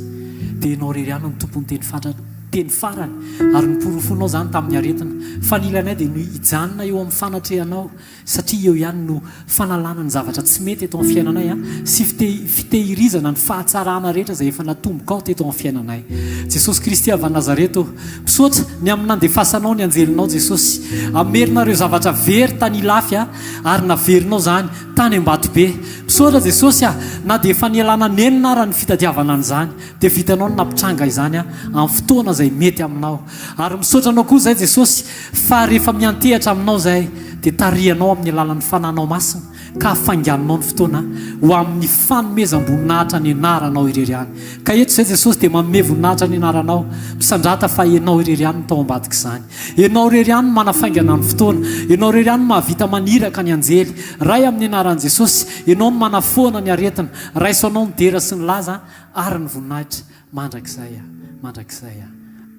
dia Ianao irery ihany no tompon'ny teny fatra, teny farany, ary noporofoinao izany tamin'ny aretina. Fa ny ilanay dia ny hijanona eo amin'ny fanatrehanao, Satria eo ihany no fanalana ny zavatra tsy mety eto amin'ny fiainanay sy fitehirizana ny fahatsarana rehetra izay efa natombokao teto amin'ny fiainanay. Jesosy Kristy avy any Nazareth ô, misaotra ny amin'ny nandefasanao ny anjelinao Jesosy hamerina ireo zavatra very tany Ilafy ary naverinao izany tany Ambatobe. Misaotra Jesosy a, na dia efa nialana nenina ara ny fitadiavana an'izany dia vitanao ny nampitranga izany amin'ny fotoana izay mety aminao. Ary misaotra anao koa izay Jesosy Fa rehefa miantehatra aminao izahay, dia tarihanao amin'ny alalan'ny Fananao Masina, ka hafainganinao ny fotoana ho amin'ny fanomezam-boninahitra ny Anaranao irery ihany. Ka eto izay Jesosy dia manome voninahitra ny Anaranao, misandrata fa Ianao irery ihany no tao ambadik'izany. Ianao irery ihany no manafaingana ny fotoana. Ianao irery ihany no mahavita maniraka ny anjely. Ray amin'ny Anaran'i Jesosy, Ianao no manafoana ny aretina. Raiso Anao ny dera sy ny laza ary ny voninahitra. Mandrakizay a, mandrakizay a.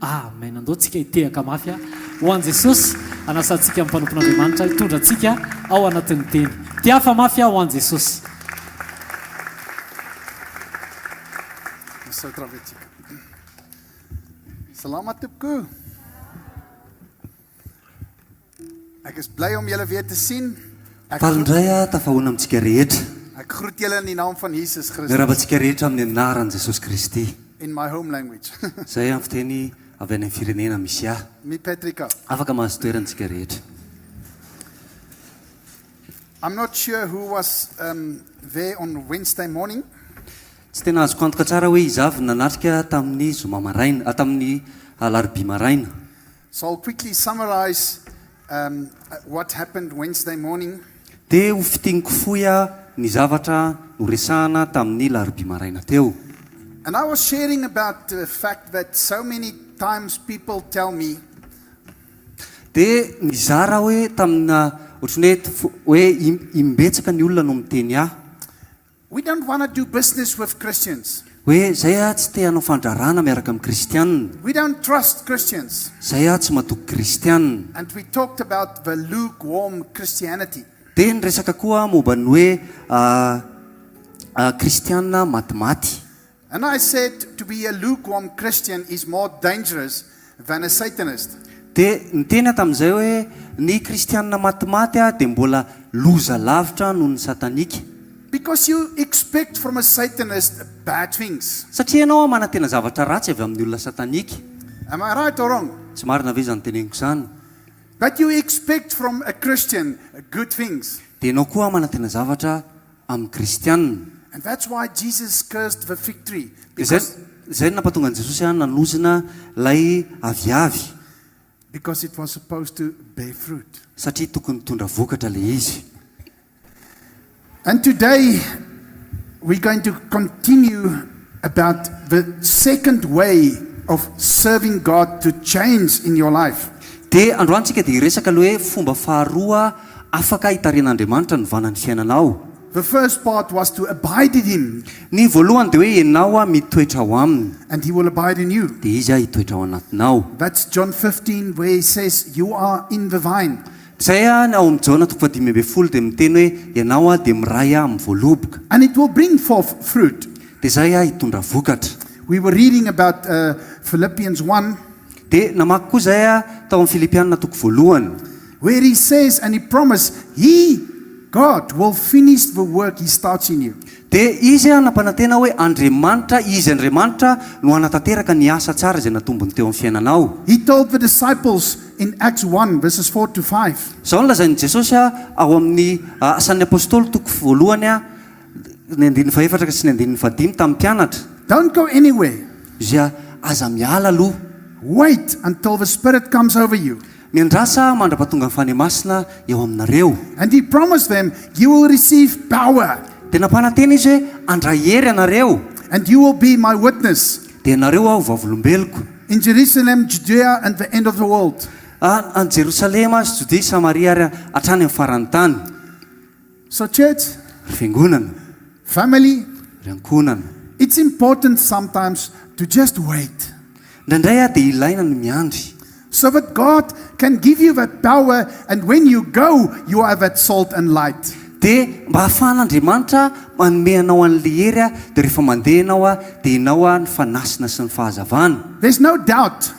Amen. Andao tsika hitehaka mafy a ho an'i Jesosy, hanasantsika ny mpanompon'Andriamanitra hitondra antsika ao anatin'ny teny. Tehafa mafy a ho an'i Jesosy. Misaotra betsaka. Salama tompoko. Ek is bly om julle weer te sien. Ek Faly indray aho tafahoana amintsika rehetra. Ek groet julle in die naam van Jesus Christus. Miarahaba antsika rehetra amin'ny anaran'i Jesosy Kristy. In my home language. Izay amin'ny fiteny avy any amin'ny firenena misy ahy. Mi Patrika. Afaka mahazo toerana isika rehetra. I'm not sure who was um, there on Wednesday morning. Tsy tena azoko antoka tsara hoe iza avy no nanatrika tamin'ny zoma maraina, ah, tamin'ny alarobia maraina. So I'll quickly summarize um, what happened Wednesday morning. Dia ho fintiniko fohy ny zavatra noresahana tamin'ny larobia maraina teo. And I was sharing about the fact that so many times people tell me. Dia nizara aho hoe tamina ohatran'ny hoe hoe im-betsaka ny olona no miteny ahy. We don't want to do business with Christians. Hoe zay aho tsy te hanao fandraharahana miaraka amin'ny kristianina. We don't trust Christians. Zay aho tsy matoky kristianina. And we talked about the lukewarm Christianity. Dia niresaka koa momba ny hoe kristianina matimaty. And I said to be a lukewarm Christian is more dangerous than a Satanist. Dia niteny aho tamin'izay hoe ny kristianina matimaty dia mbola loza lavitra noho ny satanika. Because you expect from a Satanist bad things. Satria ianao manantena zavatra ratsy avy amin'ny olona satanika. Am I right or wrong? Tsy marina ve izany teneniko izany? But you expect from a Christian good things. Dia ianao koa manantena zavatra amin'ny kristianina. And that's why Jesus cursed the fig tree, Dia izay, because, izay no nampatonga an'i Jesosy nanozona ilay aviavy. because it was supposed to bear fruit. Satria tokony hitondra vokatra ilay izy. And today we're going to continue about the second way of serving God to change in your life. Dia androany tsika dia hiresaka ilay hoe fomba faharoa afaka hitarihan'Andriamanitra ny vanan'ny fiainanao. The first part was to abide in him. Ny voalohany dia hoe ianao mitoetra ao aminy. And he will abide in you. Dia izy hitoetra ao anatinao. That's John 15 where he says you are in the vine. Izay ao amin'ny Jaona toko fahadimy ambin'ny folo dia miteny hoe ianao dia miray amin'ny voaloboka. And it will bring forth fruit. Dia izay hitondra vokatra. We were reading about Philippians 1. Dia namaky koa izay tao amin'ny Filipiana toko voalohany. Where he says and he promised he, God, will finish the work he starts in you. Dia izy nampanantena hoe Andriamanitra, Izy Andriamanitra no hanatanteraka ny asa tsara izay natombony teo amin'ny fiainanao. He told the disciples in Acts 1 verses 4 to 5. Izao no lazain'i Jesosy ao amin'ny Asan'ny Apostoly toko voalohany ny andininy fahefatra sy ny andininy fahadimy tamin'ny mpianatra. Don't go anywhere. Izy, Aza miala aloha. Wait until the Spirit comes over you. Miandrasa mandra-pahatonga ny Fanahy Masina eo aminareo. And he promised them, You will receive power. Dia nampanantena izy hoe, Handray hery ianareo. And you will be my witness. Dia ianareo ho vavolombeloko. In Jerusalem, Judea and the end of the world. Any Jerosalema sy Jodia, Samaria ary hatrany amin'ny faran'ny tany. So church. Ry fiangonana. Family. Ry ankohonana. It's important sometimes to just wait. Indraindray dia ilaina ny miandry. So that God can give you that power and when you go you are that salt and light. Dia mba ahafahan'Andriamanitra manome anao an'ilay hery dia rehefa mandeha ianao dia ianao ny fanasina sy ny fahazavana. There's no doubt.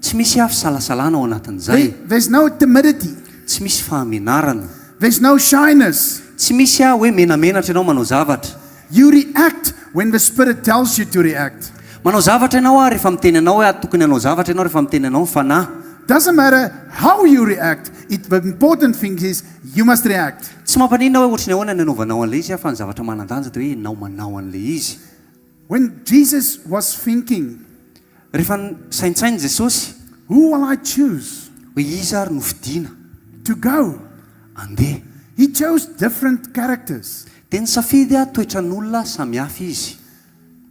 Tsy misy fisalasalana ao anatin'izay. There's no timidity. Tsy misy fahamenarana. There's no shyness. Tsy misy hoe menamenatra ianao manao zavatra. You react when the Spirit tells you to react. Manao zavatra ianao rehefa miteny anao hoe tokony hanao zavatra ianao rehefa miteny anao ny Fanahy. Doesn't matter how you react, it, the important thing is you must react. Tsy mampaninona hoe ohatry ny ahoana ny anaovanao an'ilay izy fa ny zavatra manan-danja dia hoe ianao manao an'ilay izy. When Jesus was thinking, Rehefa nisaintsaina Jesosy, Who will I choose hoe iza ary no fidiana to go? Andeha. He chose different characters. Dia nisafidy toetran'olona samihafa izy.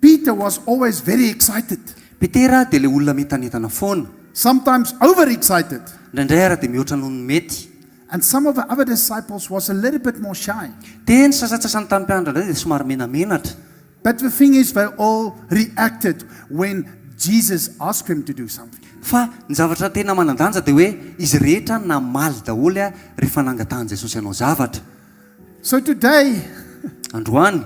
Peter was always very excited. Petera dia ilay olona mientanentana foana. Sometimes overexcited. Indraindray ary dia mihoatra noho ny mety. And some of the other disciples was a little bit more shy. Dia ny sasantsasany tamin'ny mpianatra indray dia somary menamenatra. But the thing is they all reacted when Jesus asked them to do something. Fa ny zavatra tena manan-danja dia hoe izy rehetra namaly daholo rehefa nangatahan'i Jesosy hanao zavatra. So today, Androany,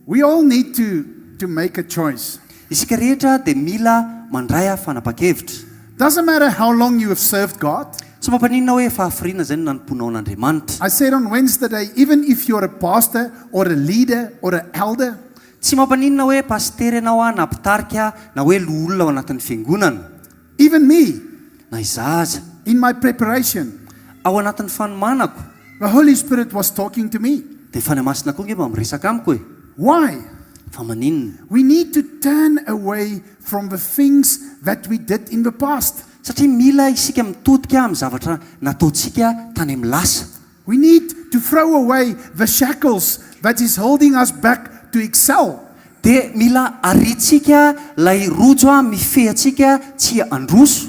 we all need to make a choice. Isika rehetra dia mila mandray fanapahan-kevitra. Doesn't matter how long you have served God. Tsy mampaninona hoe efa hafiriana izay no nanompoanao an'Andriamanitra. I said on Wednesday, even if you're a pastor or a leader or an elder, Tsy mampaninona hoe pasitera ianao na mpitarika na hoe loholona ao anatin'ny fiangonana. Even me, Na izaho aza. In my preparation, Ao anatin'ny fanomanako. The Holy Spirit was talking to me. Dia Fanahy Masina koa nge mba miresaka amiko e. Why? Fa maninona? We need to turn away from the things that we did in the past. Satria mila isika mitodika amin'ny zavatra nataontsika tany amin'ny lasa. We need to throw away the shackles that is holding us back to excel. Dia mila ariantsika ilay rojo mifehy antsika tsy handroso.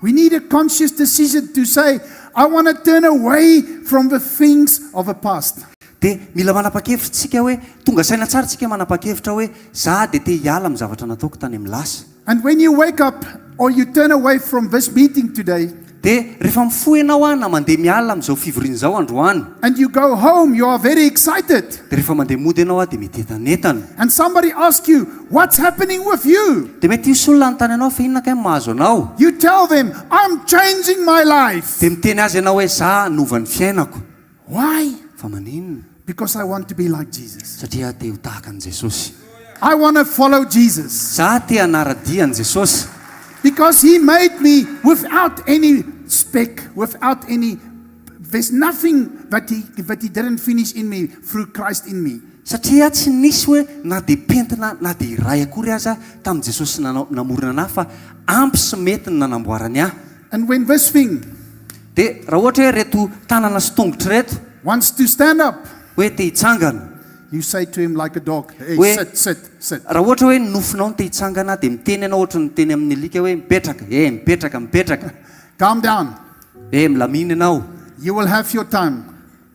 We need a conscious decision to say, I want to turn away from the things of the past. Dia mila manapa-kevitra tsika hoe, tonga saina tsara tsika manapa-kevitra hoe, za dia te hiala amin'ny zavatra nataoko tany amin'ny lasa. And when you wake up or you turn away from this meeting today, Dia rehefa mifoha ianao an, na mandeha miala amin'izao fivoriana izao androany. And you go home, you are very excited. Dia rehefa mandeha mody ianao an, dia mitentanentana. And somebody asks you, What's happening with you? Dia mety hisy olona hanontany anao, Fa inona kay no mahazo anao? You tell them, I'm changing my life. Dia miteny azy ianao hoe, Za hanova ny fiainako. Why? Fa maninona? Because I want to be like Jesus. Satria aho te ho tahaka an'i Jesosy. I want to follow Jesus. Za te hanara-dia an'i Jesosy. Because he made me without any speck, without any there's nothing that he that he didn't finish in me through Christ in me. Satria tsy nisy hoe na dia pentina na dia iray akory aza tamin'i Jesosy nanao namorona an'ahy fa ampy sy mety ny nanamboarany ahy. And when this thing. Dia raha ohatra hoe ireto tanana sy tongotra ireto. Wants to stand up. Hoe te hitsangana. You say to him like a dog, Hey, Hoe sit, sit, sit. raha ohatra hoe ny nofinao no te hitsangana dia miteny ianao ohatry ny miteny amin'ny alika hoe mipetraka, eh mipetraka, mipetraka. Calm down. Eh milamina ianao. You will have your time.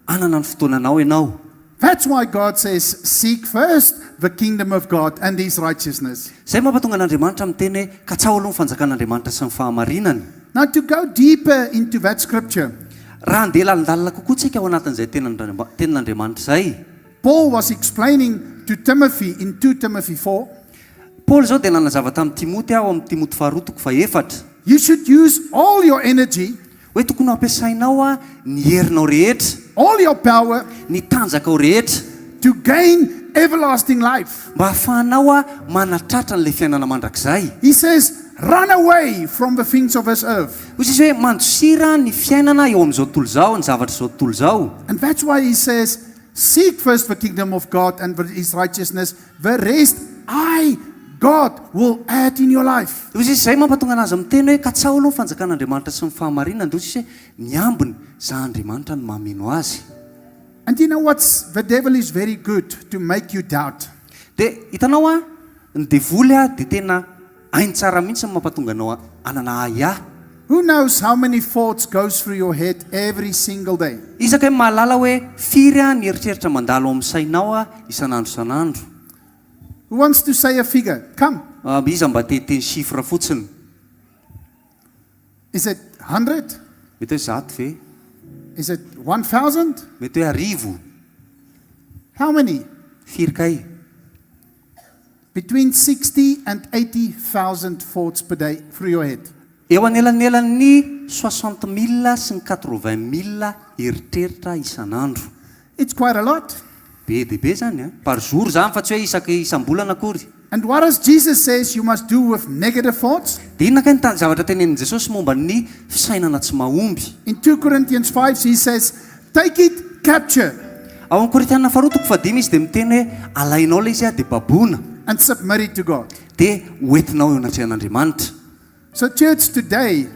Hanana ny fotoananao ianao. That's why God says, Seek first the kingdom of God and his righteousness. Izay mampatonga an'Andriamanitra miteny hoe, Katsaho aloha ny fanjakan'Andriamanitra sy ny fahamarinany. Now to go deeper into that scripture. Raha handeha lalindalina kokoa tsika ao anatin'izay tenin'Andriamanitra izay. Paul was explaining to Timothy in 2 Timothy 4. Paoly izao dia nanazava tamin'i Timoty ao amin'ny Timoty faharoa toko fahefatra. You should use all your energy. Hoe tokony ho ampiasainao ny herinao rehetra. All your power. Ny tanjakao rehetra. To gain everlasting life. Mba hahafahanao manatratra an'ilay fiainana mandrakizay. He says, Run away from the things of this earth. Hoy Jesosy hoe, Mandosira ny fiainana eo amin'izao tontolo izao, ny zavatr'izao tontolo izao. And that's why he says, Seek first the kingdom of God and his righteousness, the rest I, God, will add in your life. Hoy Jesosy, izay mampatonga anazy miteny hoe, Katsaho aloha ny fanjakan'Andriamanitra sy ny fahamarinany, dia hoy Jesosy hoe, Ny ambiny, za Andriamanitra no mameno azy. And you know what's, the devil is very good to make you doubt. Dia hitanao an, ny devoly an dia tena hainy tsara mihitsy ny mampatonga anao hanana ahiahy. Who knows how many thoughts goes through your head every single day? Iza kay mahalala hoe firy ny eritreritra mandalo ao amin'ny sainao isan'andro isan'andro? Who wants to say a figure? Come. Iza mba te hiteny chiffre fotsiny? Is it hundred? Mety hoe zato ve? Is it 1000? Mety hoe arivo? How many? Firy kay? Between 60 and 80,000 thoughts per day through your head. Eo anelanelan'ny soixante mille sy ny quatre-vingt mille eritreritra isan'andro. It's quite a lot. Be dia be izany an! Par jour izany fa tsy hoe isaky isam-bolana akory. And what does Jesus says you must do with negative thoughts? Dia inona kay ny zavatra tenenin'i Jesosy momba ny fisainana tsy mahomby? In 2 Corinthians 5 he says, Take it capture. Ao amin'ny Korintiana faharoa toko fahadimy izy dia miteny hoe alainao ilay izy dia baboina. And submit it to God. Dia hoentinao eo anatrehan'Andriamanitra. So church today.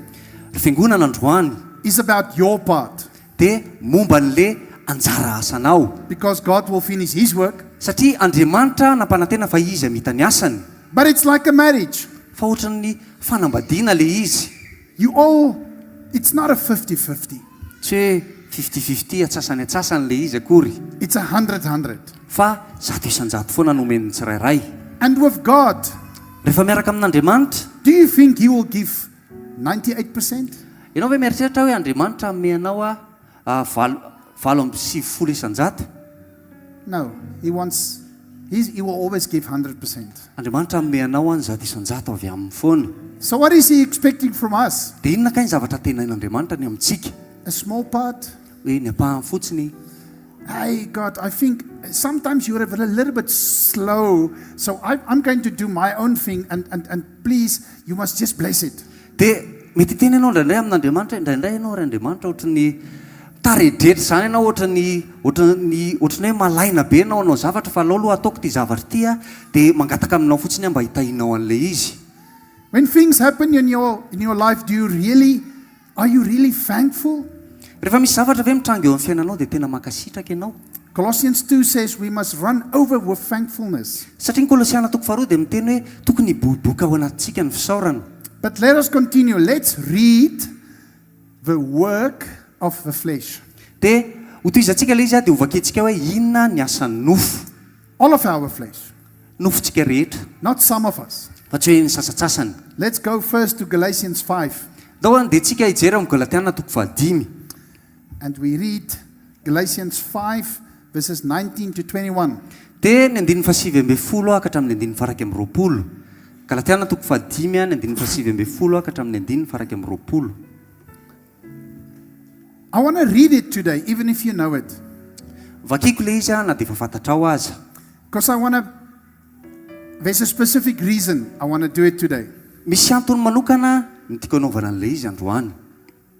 Ry fiangonana androany. Is about your part. Dia momba an'le anjara asanao. Because God will finish his work. Satria Andriamanitra nampanantena fa izy hamita ny asany. But it's like a marriage. Fa ohatran'ny fanambadiana le izy. You all, it's not a 50-50. Tsy hoe 50-50, atsasany atsasany le izy akory. It's a 100-100. Fa 100% foana no omen'ny tsirairay. And with God. Rehefa miaraka amin'Andriamanitra. Do you think he will give 98%? Ianao ve mieritreritra hoe Andriamanitra hanome anao 98%? No, he wants, he's, he will always give 100%. Andriamanitra hanome anao ny 100% avy aminy foana. So what is he expecting from us? Dia inona kay ny zavatra antenain'Andriamanitra ny amintsika? A small part? Hoe ny ampahany fotsiny? Hey God, I think sometimes you're a little bit slow, so I, I'm going to do my own thing and, and, and please, you must just bless it. Dia mety hiteny ianao indraindray amin'Andriamanitra hoe, indraindray ianao ry Andriamanitra ohatry ny mitaredretra izany ianao, ohatry ny, ohatry ny, ohatry ny hoe malaina be ianao hanao zavatra fa alao aloha ataoko ity zavatra ity a, dia mangataka aminao fotsiny aho mba hitahianao an'ilay izy. When things happen in your, in your life, do you really, are you really thankful? Rehefa misy zavatra ve mitranga eo amin'ny fiainanao dia tena mankasitraka ianao? Colossians 2 says we must run over with thankfulness. Satria ny Kolosiana toko faharoa dia miteny hoe tokony hiboiboika ao anatintsika ny fisaorana. But let us continue. Let's read the work of the flesh. Dia hotohizantsika ilay izy dia hovakintsika hoe inona ny asan'ny nofo. All of our flesh. Nofontsika rehetra. Not some of us. Fa tsy hoe ny sasantsasany. Let's go first to Galatians 5. Ndao andeha tsika hijery ao amin'ny Galatiana toko fahadimy. And we read Galatians 5 verses 19 to 21. Dia ny andininy fahasivy ambin'ny folo ka hatramin'ny andininy faha-21. Galatiana toko fahadimy ny andininy fahasivy ambin'ny folo ka hatramin'ny andininy faha-21. I want to read it today, even if you know it. Vakiko le izy a na dia efa fantatrao aza. Because I want to, there's a specific reason I want to do it today. Misy antony manokana ny tiako anaovana an'ilay izy androany.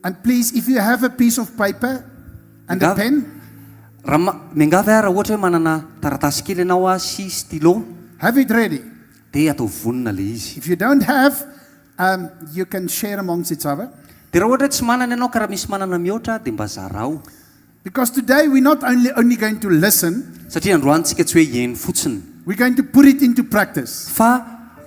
And please, if you have a piece of paper and a Miangavy- pen, Raha ma- miangavy aho raha ohatra hoe manana taratasy kely ianao a sy stylo have it ready. dia atao vonona le izy. If you don't have, you can share amongst each other. Dia raha ohatra hoe tsy manana ianao ka raha misy manana mihoatra dia mba zarao. Because today we're not only going to listen, Satria androany tsika tsy hoe hihaino fotsiny we're going to put it into practice. fa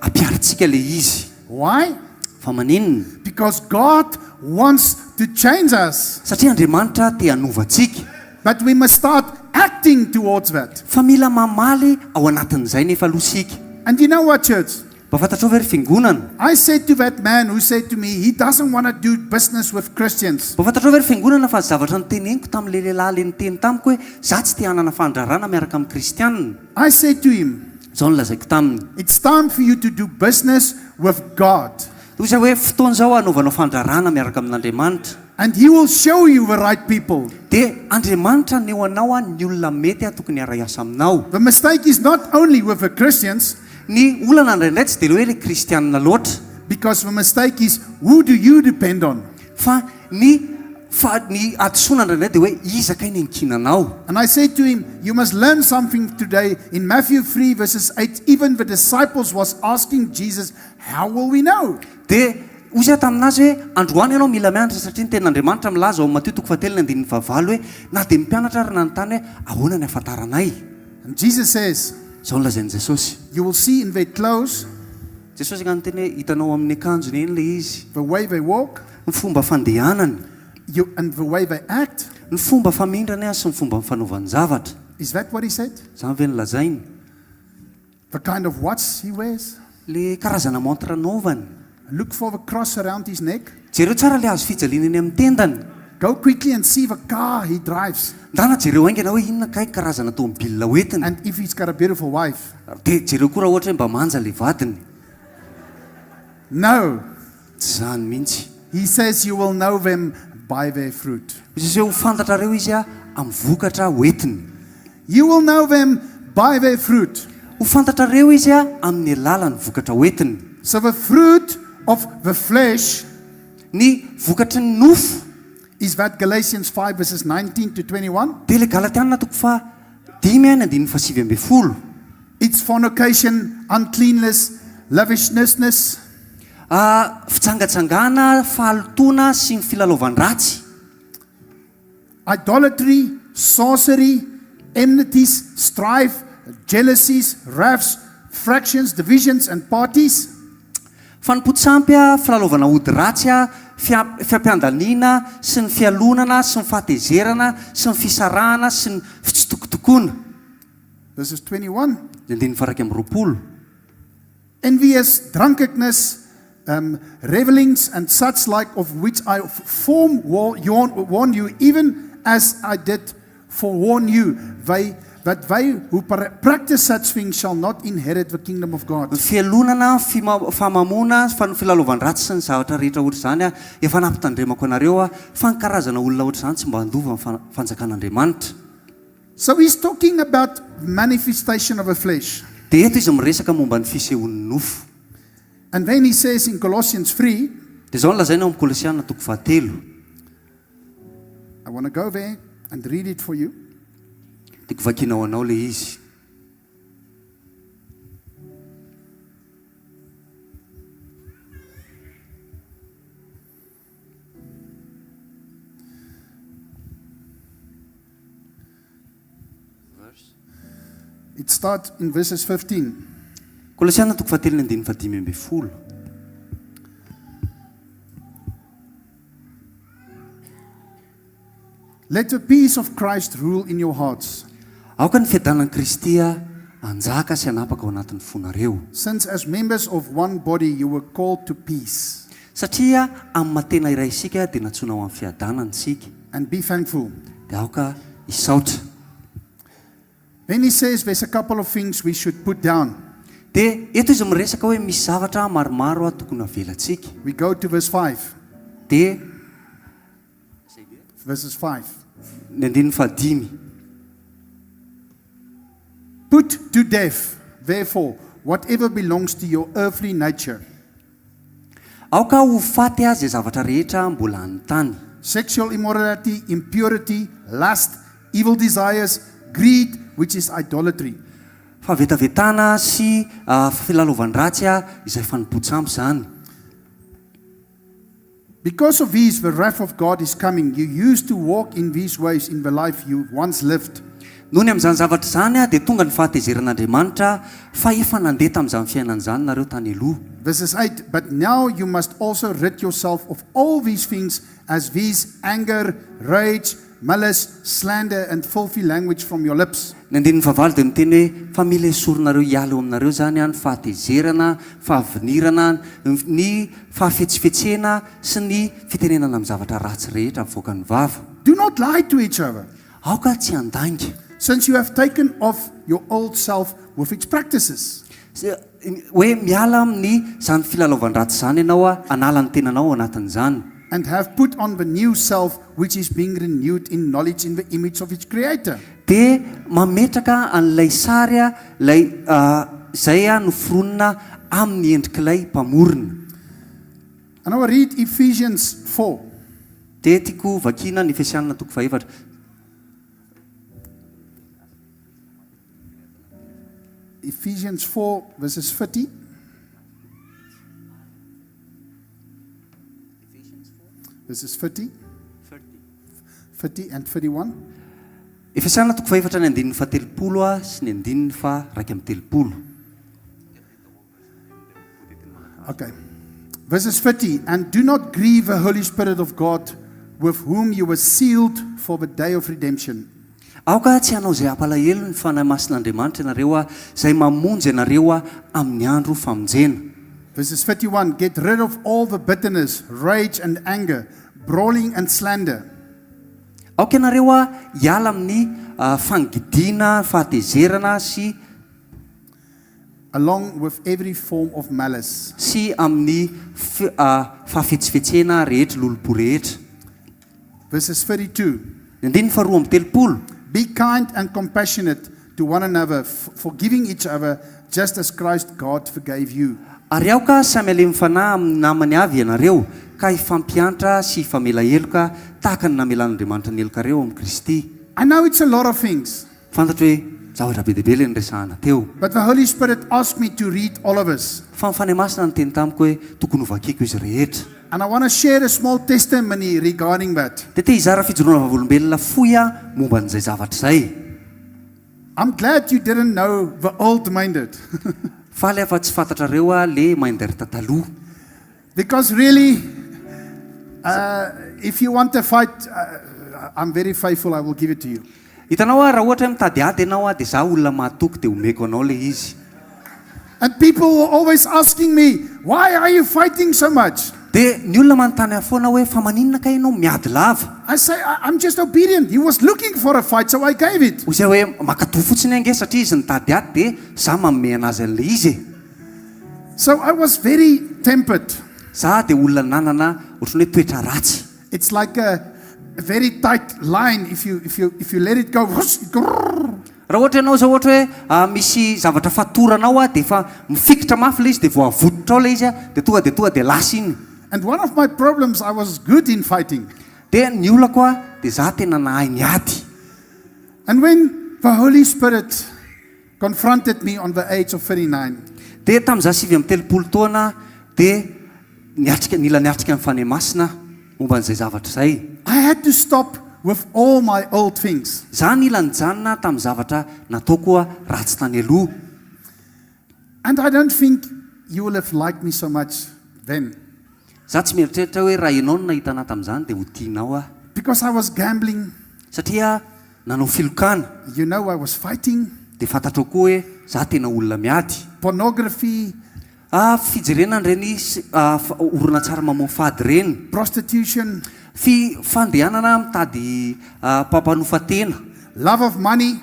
ampiharintsika le izy. Why? Fa maninona? Because God wants to change us. Satria Andriamanitra te hanova antsika. But we must start acting towards that. Fa mila mamaly ao anatin'izay nefa aloha isika. And you know what, church? Mba fantatrao ve ry fiangonana? I said to that man who said to me he doesn't want to do business with Christians. Mba fantatrao ve ry fiangonana fa zavatra noteneniko tamin'ilay lehilahy le niteny tamiko hoe za tsy te hanana fandraharahana miaraka amin'ny kristianina. I said to him, Zao no lazaiko taminy. It's time for you to do business with God. Hoy izy hoe fotoana izao hanaovanao fandraharahana miaraka amin'Andriamanitra. And he will show you the right people. Dia Andriamanitra haneho anao ny olona mety tokony hiara-hiasa aminao. The mistake is not only with the Christians. Ny olana indraindray tsy dia le hoe le kristianina loatra. Because the mistake is who do you depend on? Fa ny fa ny hadisoana indraindray dia hoe iza kay ny ankinanao. And I said to him, you must learn something today. In Matthew 3 verses 8, even the disciples was asking Jesus, how will we know? Dia hoy izy taminazy hoe androany ianao mila mianatra satria ny tenin'Andriamanitra milaza ao amin'ny Matio toko fahatelo ny andininy fahavalo hoe na dia ny mpianatra ary nanontany hoe ahoana ny ahafantaranay. And Jesus says, Zao no lazain'i Jesosy. You will see in their clothes, Jesosy nga niteny hoe hitanao amin'ny akanjony eny le izy. the way they walk, Ny fomba fandehanany, and the way they act. ny fomba famindrany sy ny fomba fanaovany zavatra. Is that what he said? Zany ve no lazainy? The kind of watch he wears? Le karazana montre anaovany. Look for the cross around his neck. Jereo tsara le hazo fijaliana eny amin'ny tendany. Go quickly and see the car he drives. Ndana jereo haingana hoe inona kay karazana tomobile hoentiny. And if he's got a beautiful wife. Dia jereo koa raha ohatra hoe mba manja le vadiny. No. Tsy zany mihitsy. He says you will know them by their fruit. Izy hoe ho fantatrareo izy a amin'ny vokatra hoentiny. You will know them by their fruit. Ho fantatrareo izy a amin'ny alalan'ny vokatra hoentiny. So the fruit of the flesh Ny vokatry ny nofo is that Galatians 5 verses 19 to 21. dia le Galatianina toko fahadimy any andininy faha-19. It's fornication, uncleanness, lavishness, Ah, fitsangatsangana, fahalotoana sy ny filalaovan-dratsy. idolatry, sorcery, enmities, strife, jealousies, wraths, fractions, divisions, and parties. Fanompoan-tsampy a, filalaovana ody ratsy a, fia- fiampiandaniana sy ny fialonana sy ny fahatezerana sy ny fisarahana sy ny fitsitokotokoana. Verses 21. Ny andininy faha-21. Envious, drunkenness, revelings, and such like, of which I form warn you, even as I did forewarn you, that they who practice such things shall not inherit the kingdom of God. Ny fialonana, famamoana, filalaovan-dratsy sy ny zavatra rehetra ohatra izany a, efa nampitandremako anareo a, fa ny karazana olona ohatra izany tsy mba handova ny fanjakan'Andriamanitra. So he's talking about manifestation of a flesh. Dia eto izy miresaka momba ny fisehoan'ny nofo. And then he says in Colossians 3, Dia zao no lazaina ao amin'ny Kolosiana toko fahatelo. I want to go there and read it for you. Tiako vakiana ho anao le izy. It starts in verses 15. Kolosiana toko fahatelo ny andininy fahadimy ambin'ny folo. Let the peace of Christ rule in your hearts. Aoka ny fiadanan'i Kristy hanjaka sy hanapaka ao anatin'ny fonareo. Since as members of one body you were called to peace. Satria amin'ny maha tena iray isika dia nantsoina ho amin'ny fiadanana isika. And be thankful. Dia aoka hisaotra. Then he says there's a couple of things we should put down. Dia eto izy miresaka hoe misy zavatra maromaro tokony havelantsika. We go to verse 5. Dia. Verses 5. Ny andininy fahadimy. Put to death, therefore, whatever belongs to your earthly nature. Aoka ho faty azy izay zavatra rehetra mbola an'ny tany. Sexual immorality, impurity, lust, evil desires, greed, which is idolatry. Fahavetavetana sy filalaovan-dratsy izay fanompoan-tsampy izany. Because of these the wrath of God is coming, you used to walk in these ways in the life you once lived. Noho ny amin'izany zavatra izany dia tonga ny fahatezeran'Andriamanitra, fa efa nandeha tamin'izany fiainana izany nareo tany aloha. Verses 8, But now you must also rid yourself of all these things as these, anger, rage, malice, slander, and filthy language from your lips. Ny andininy fahavalo dia miteny hoe, Fa mila esorinareo hiala eo aminareo izany ny fahatezerana, fahavinirana, ny fahafetsifetsena sy ny fitenenana amin'ny zavatra ratsy rehetra mivoaka ny vava. Do not lie to each other. Aoka tsy handainga. Since you have taken off your old self with its practices. Hoe miala amin'ny izany filalaovan-dratsy izany ianao, hanala ny tenanao ao anatin'izany. And have put on the new self which is being renewed in knowledge in the image of its creator. Dia mametraka an'ilay sary ilay izay noforonina amin'ny endrik'ilay Mpamorona. And I will read Ephesians 4. Dia tiako vakiana ny Efesianina toko fahefatra. Ephesians 4 verses 30. Verses 30. 30 and 31. Efesiana toko fahefatra ny andininy fahatelopolo sy ny andininy faha-31. Okay. Verses 30 And do not grieve the Holy Spirit of God, with whom you were sealed for the day of redemption. Aoka tsy hanao izay hampalahelo ny Fanahy Masin'Andriamanitra ianareo, izay mamonjy anareo amin'ny andro famonjena. Verses 31 Get rid of all the bitterness, rage, and anger, brawling and slander. Aoka ianareo hiala amin'ny fangidiana, fahatezerana sy. Along with every form of malice. Sy amin'ny fahafetsifetsena rehetra, lolompo rehetra. Verses 32. Ny andininy faharoa amby telopolo. Be kind and compassionate to one another, forgiving each other, just as Christ God forgave you. Ary aoka samy halemy fanahy amin'ny namany avy ianareo, ka hifampiantra sy hifamela heloka, tahaka ny namelan'Andriamanitra ny helokareo ao amin'i Kristy. I know it's a lot of things. Fantatro hoe zavatra be dia be ilay niresahana teo. But the Holy Spirit asked me to read all of us. Fa ny Fanahy Masina niteny tamiko hoe tokony hovakiko izy rehetra. And I want to share a small testimony regarding that. Dia te hizara fijoroana vavolombelona fohy aho momba an'izay zavatra izay. I'm glad you didn't know the old Meindert. Faly aho fa tsy fantatrareo aho le Meindert taloha. Because really, if you want a fight, I'm very faithful, I will give it to you. Hitanao aho, raha ohatra hoe mitady ady ianao aho dia za olona mahatoky dia omeko anao ilay izy. And people were always asking me, why are you fighting so much? Dia ny olona manontany ahy foana hoe fa maninona kay ianao miady lava? I say, I'm just obedient. He was looking for a fight, so I gave it. Hoy izy hoe mankatò fotsiny ange satria izy nitady ady dia za manome anazy an'ilay izy e. So I was very tempered. Za dia olona nanana ohatran'ny hoe toetra ratsy. It's like a very tight line if you if you if you let it go whoosh it grrrr. Raha ohatra ianao izao ohatra hoe misy zavatra fatoranao a dia efa mifikitra mafy ilay izy dia voavototra ao ilay izy a dia tonga dia tonga dia lasa iny. And one of my problems I was good in fighting. Dia ny olako a dia za tena nahay niady. And when the Holy Spirit confronted me on the age of 39. Dia tamin'izaho 39 taona dia niatrika, nila niatrika ny Fanahy Masina aho momba an'izay zavatra izay. I had to stop with all my old things. Izaho nila nijanona tamin'ny zavatra nataoko ratsy tany aloha. And I don't think you will have liked me so much then. Izaho tsy mieritreritra hoe raha ianao no nahita anà tamin'izany dia ho tianao aho. Because I was gambling. Satria nanao filokana. You know I was fighting. Dia fantatrao koa hoe za tena olona miady. Pornography. Ah, fijerena an'ireny horonantsary mamoafady ireny. Prostitution. Fi, fandehanana mitady mpampanofa tena. Love of money.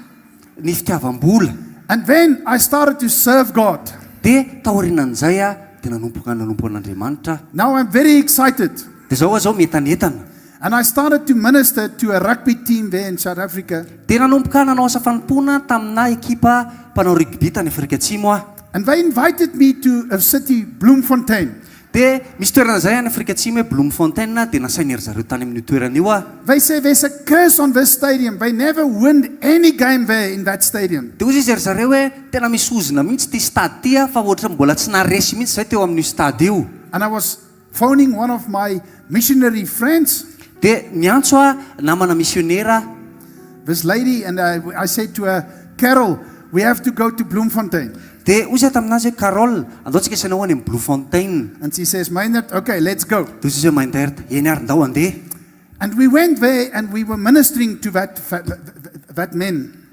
Ny fitiavam-bola. And then I started to serve God. Dia taorianan'izay aho dia nanomboka nanompo an'Andriamanitra aho. Now I'm very excited. Dia izao aho izao mientanentana. And I started to minister to a rugby team there in South Africa. Dia nanomboka nanao asa fanompoana tamina ekipa mpanao rugby tany Afrika Atsimo aho. And they invited me to a city, Bloemfontein. Dia misy toerana izay any Afrika Atsimo hoe Bloemfontein, dia nasain'i ry zareo tany amin'io toerana io aho. They say there's a curse on this stadium, they never win any game there in that stadium. Dia hoy izy ry zareo hoe tena misy ozona mihitsy ity stade ity fa ohatran'ny mbola tsy naharesy mihitsy izay teo amin'io stade io. And I was phoning one of my missionary friends. Dia niantso aho namana misionera aho. This lady and I, I said to her, Carol, we have to go to Bloemfontein. Dia hoy izaho taminazy hoe, Carol, andao tsika hisaina ho any amin'ny Bloemfontein. And she says, Meindert, okay, let's go. Dia hoy izy hoe, Meindert, eny ary, ndao handeha. And we went there and we were ministering to that, that men.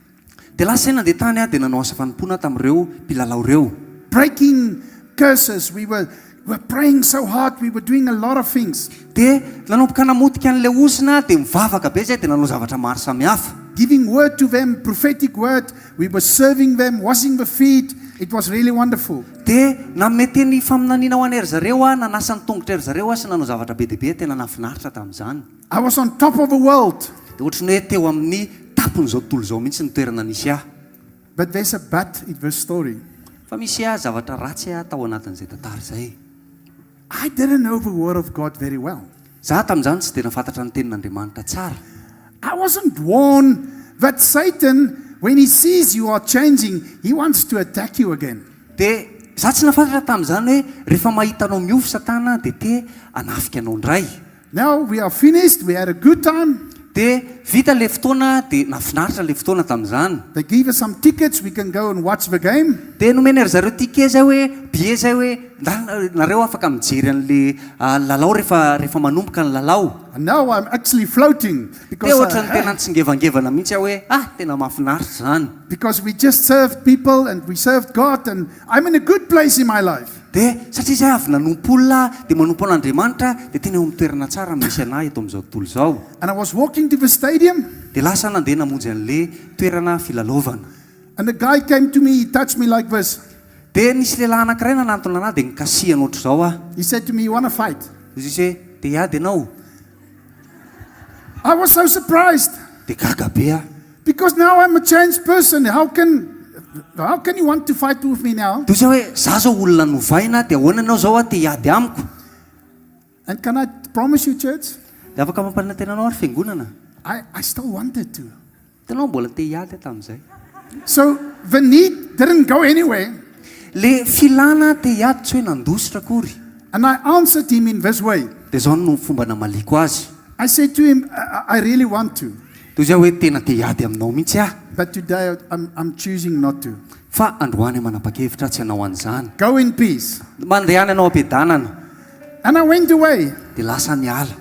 Dia lasa izahay nandeha tany dia nanao asa fanompoana tamin'ireo mpilalao ireo. Breaking curses, we were, were praying so hard, we were doing a lot of things. Dia nanomboka namotika an'ilay ozona dia nivavaka be izahay dia nanao zavatra maro samihafa. Giving word to them, prophetic word, we were serving them, washing the feet, it was really wonderful. Dia nanome teny faminaniana ho an'ry zareo aho, nanasa ny tongotry ry zareo aho sy nanao zavatra be dia be, tena nahafinaritra tamin'izany. I was on top of the world. Dia ohatran'ny hoe teo amin'ny tampon'izao tontolo izao mihitsy ny toerana nisy ahy. But there's a but in this story. Fa misy zavatra ratsy tao anatin'izay tantara izay. I didn't know the word of God very well. Za tamin'izany tsy dia nahafantatra ny tenin'Andriamanitra tsara. I wasn't warned that Satan, when he sees you are changing, he wants to attack you again. Dia za tsy nahafantatra tamin'izany hoe rehefa mahita anao miofo Satana dia te hanafika anao indray. Now we are finished, we had a good time. Dia vita ilay fotoana dia nahafinaritra ilay fotoana tamin'izany. They give us some tickets, we can go and watch the game. Dia nomena ry zareo ticket zay hoe, billet zay hoe, ndana nareo afaka mijery an'le lalao rehefa rehefa manomboka ny lalao. And now I'm actually floating because Dia ohatran'ny tena nitsingevangevana mihitsy aho hoe, ah tena mahafinaritra izany. Because we just served people and we served God and I'm in a good place in my life. Dia satria izahay avy nanompo olona dia manompo an'Andriamanitra dia tena eo amin'ny toerana tsara misy anah eto amin'izao tontolo izao. And I was walking to the stadium. Dia lasa aho nandeha namonjy an'le toerana filalaovana. And a guy came to me, he touched me like this. Dia nisy lehilahy anankiray nanantona anah dia nikasihany ohatr'izao aho. He said to me, you wanna fight? Hoy izy hoe, te hiady ianao? I was so surprised. Dia gaga be aho. Because now I'm a changed person, how can how can you want to fight with me now? Dia hoy izy hoe, za zao olona novaina, dia ahoana ianao zao te hiady amiko? And can I promise you church? Dia afaka mampanantena anao ary fiangonana? I I still wanted to. Hitanao mbola te hiady aho tamin'izay. So the need didn't go anywhere. Le filana te hiady tsy hoe nandositra akory. And I answered him in this way. Dia izao no fomba namaliako azy. I said to him, I really want to. Dia hoy izy hoe tena te hiady aminao mihitsy aho. But today I'm I'm choosing not to. Fa androany aho manapa-kevitra tsy hanao an'izany. Go in peace. Mandehana ianao am-piadanana. And I went away. Dia lasa niala.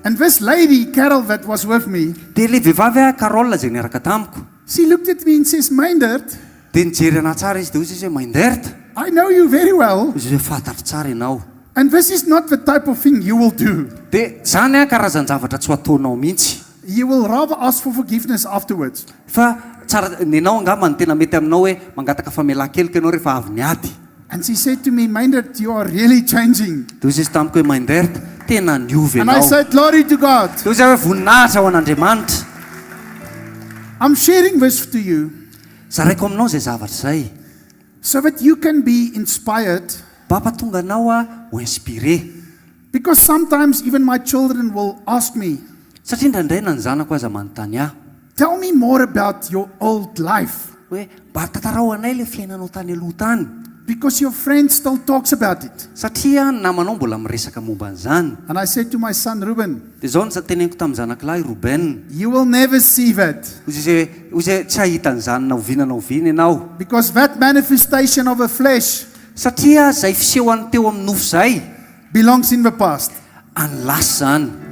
And this lady, Carol, that was with me. Dia ilay vehivavy aho, Carol, izay niaraka tamiko. She looked at me and says, Meindert. Dia nijery anà tsara izy, dia hoy izy hoe, Meindert. I know you very well. Hoy izy hoe, Fantatro tsara ianao. And this is not the type of thing you will do. Dia izany karazan-javatra tsy ho ataonao mihitsy. You will rather ask for forgiveness afterwards. Fa tsara, nenao angamba no tena mety aminao hoe mangataka famelan-keloka ianao rehefa avy niady. And she said to me, Meindert, you are really changing. Dia hoy izy tamiko hoe, Meindert, tena niova And I ianao. said, Glory to God. Dia hoy izy hoe, Voninahitra ho an'Andriamanitra. I'm sharing this to you. Zaraiko aminao izay zavatra izay. So that you can be inspired. Mba hampatonga anao ho inspiré. Because sometimes even my children will ask me. Satria indraindray na ny zanako aza manontany ahy. Tell me more about your old life. Hoe, mba tantarao anay ilay fiainanao tany aloha tany. Because your friend still talks about it. Satria ny namanao mbola miresaka momba an'izany. And I said to my son Ruben. Dia izao no teneniko tamin'ny zanako lahy Ruben. You will never see that. Hoy izy hoe, hoy izy hoe, tsy hahita an'izany na oviana na oviana ianao. Because that manifestation of the flesh. Satria izay fisehoany teo amin'ny nofo izay. Belongs in the past. Any lasa izany.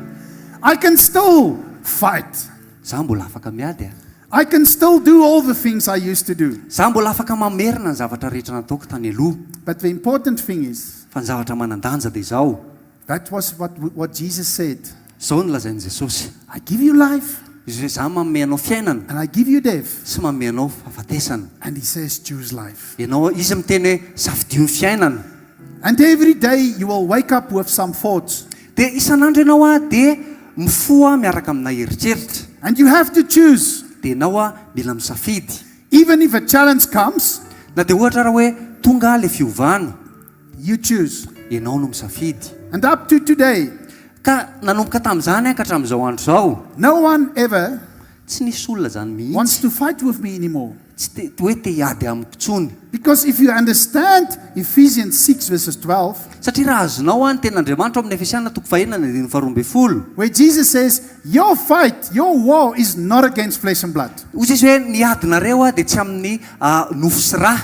I can still fight. Za mbola afaka miady a. I can still do all the things I used to do. Za mbola afaka mamerina ny zavatra rehetra nataoko tany aloha. But the important thing is, Fa ny zavatra manan-danja dia izao. that was what, what Jesus said. Izao no lazain'i Jesosy. I give you life Izy hoe, Za manome anao fiainana and I give you death. sy manome anao fahafatesana. And he says, choose life. Ianao, Izy miteny hoe, safidio ny fiainana. And every day you will wake up with some thoughts. Dia isan'andro ianao a dia mifoha miaraka amina eritreritra. And you have to choose. Dia ianao a mila misafidy. Even if a challenge comes, Na dia ohatra ara hoe tonga ilay fiovana. You choose. Ianao no misafidy. And up to today. Ka nanomboka tamin'izany ka hatramin'izao andro izao. No one ever. Tsy nisy olona izany mihitsy. Wants to fight with me anymore. Tsy te hoe te hiady amiko intsony. Because if you understand Ephesians 6 verses 12. Satria raha azonao ny tenin'Andriamanitra ao amin'ny Efesiana toko fahenina ny andininy faharoa ambin'ny folo. Where Jesus says, Your fight, your war is not against flesh and blood. Hoy Jesoa hoe, Ny adinareo dia tsy amin'ny nofo sy ra.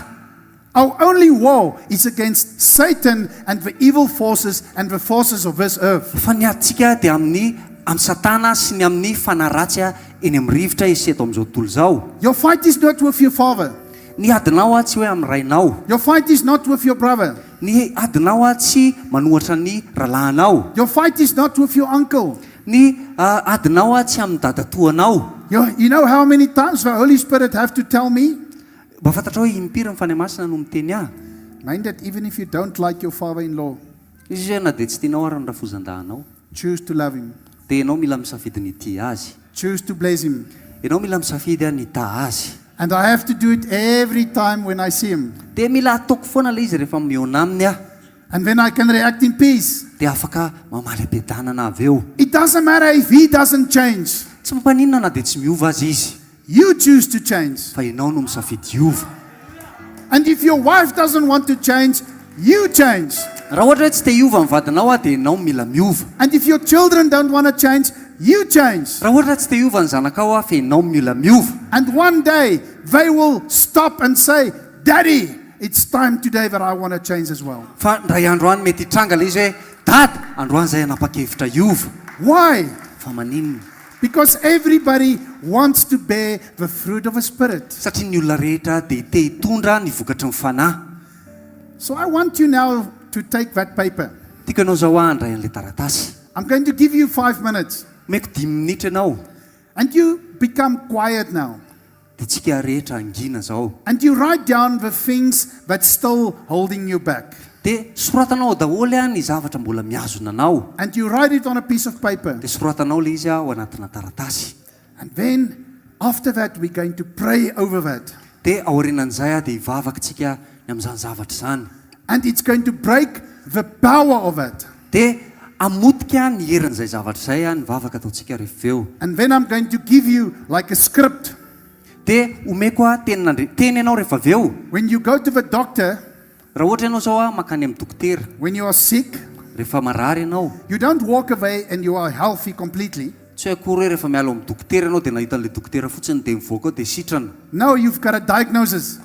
Our only war is against Satan and the evil forces and the forces of this earth. Fa ny adintsika dia amin'ny amin'i Satana sy ny amin'ny fanahy ratsy eny amin'ny rivotra sy eto amin'izao tontolo izao. Your fight is not with your father. Ny adinao tsy hoe amin'ny rainao. Your fight is not with your brother. Ny adinao tsy manohatra ny rahalahinao. Your fight is not with your uncle. Ny adinao tsy amin'ny dadatoanao. Your, you know how many times the Holy Spirit have to tell me? Mba fantatrao hoe impiry ny Fanahy Masina no miteny ahy? Mind that even if you don't like your father-in-law. Izy hoe na dia tsy tianao ary ny rafozan-dahinao. Choose to love him. Dia ianao mila misafidy ny hitia azy. Choose to bless him. Ianao mila misafidy ny hitaha azy. And I have to do it every time when I see him. Dia mila ataoko foana ilay izy rehefa mihaona aminy aho. And then I can react in peace. Dia afaka mamaly am-piadanana avy eo. It doesn't matter if he doesn't change. Tsy mampaninona na dia tsy miova aza izy. You choose to change. Fa ianao no misafidy hiova. And if your wife doesn't want to change, you change. Raha ohatra hoe tsy te hiova ny vadinao dia ianao mila miova. And if your children don't want to change, you change. Raha ohatra tsy te hiova ny zanakao fa ianao mila miova. And one day they will stop and say, Daddy, it's time today that I want to change as well. Fa indray andro any mety hitranga ilay izy hoe, Dada, androany izahay hanapa-kevitra hiova. Why? Fa maninona? Because everybody wants to bear the fruit of the Spirit. Satria ny olona rehetra dia te hitondra ny vokatry ny Fanahy. So I want you now to take that paper. Tiako ianao izao handray an'ilay taratasy. I'm going to give you five minutes. Omeko dimy minitra ianao. And you become quiet now. Dia tsika rehetra hangina izao. And you write down the things that's still holding you back. Dia soratanao ao daholo ny zavatra mbola mihazona anao. And you write it on a piece of paper. Dia soratanao ilay izy ao anatina taratasy. And then after that we're going to pray over that. Dia aorianan'izay dia hivavaka tsika ny amin'izany zavatra izany. And it's going to break the power of it. Dia hamotika ny herin'izay zavatra izay ny vavaka ataontsika rehefa avy eo. And then I'm going to give you like a script. Dia omeko tenin'Andri-, teny ianao rehefa avy eo. When you go to the doctor. Raha ohatra ianao izao mankany amin'ny dokotera. When you are sick. Rehefa marary ianao. You don't walk away and you are healthy completely. Tsy hoe akory hoe rehefa miala ao amin'ny dokotera ianao dia nahita an'ilay dokotera fotsiny dia mivoaka ao dia sitrana. No, you've got a diagnosis.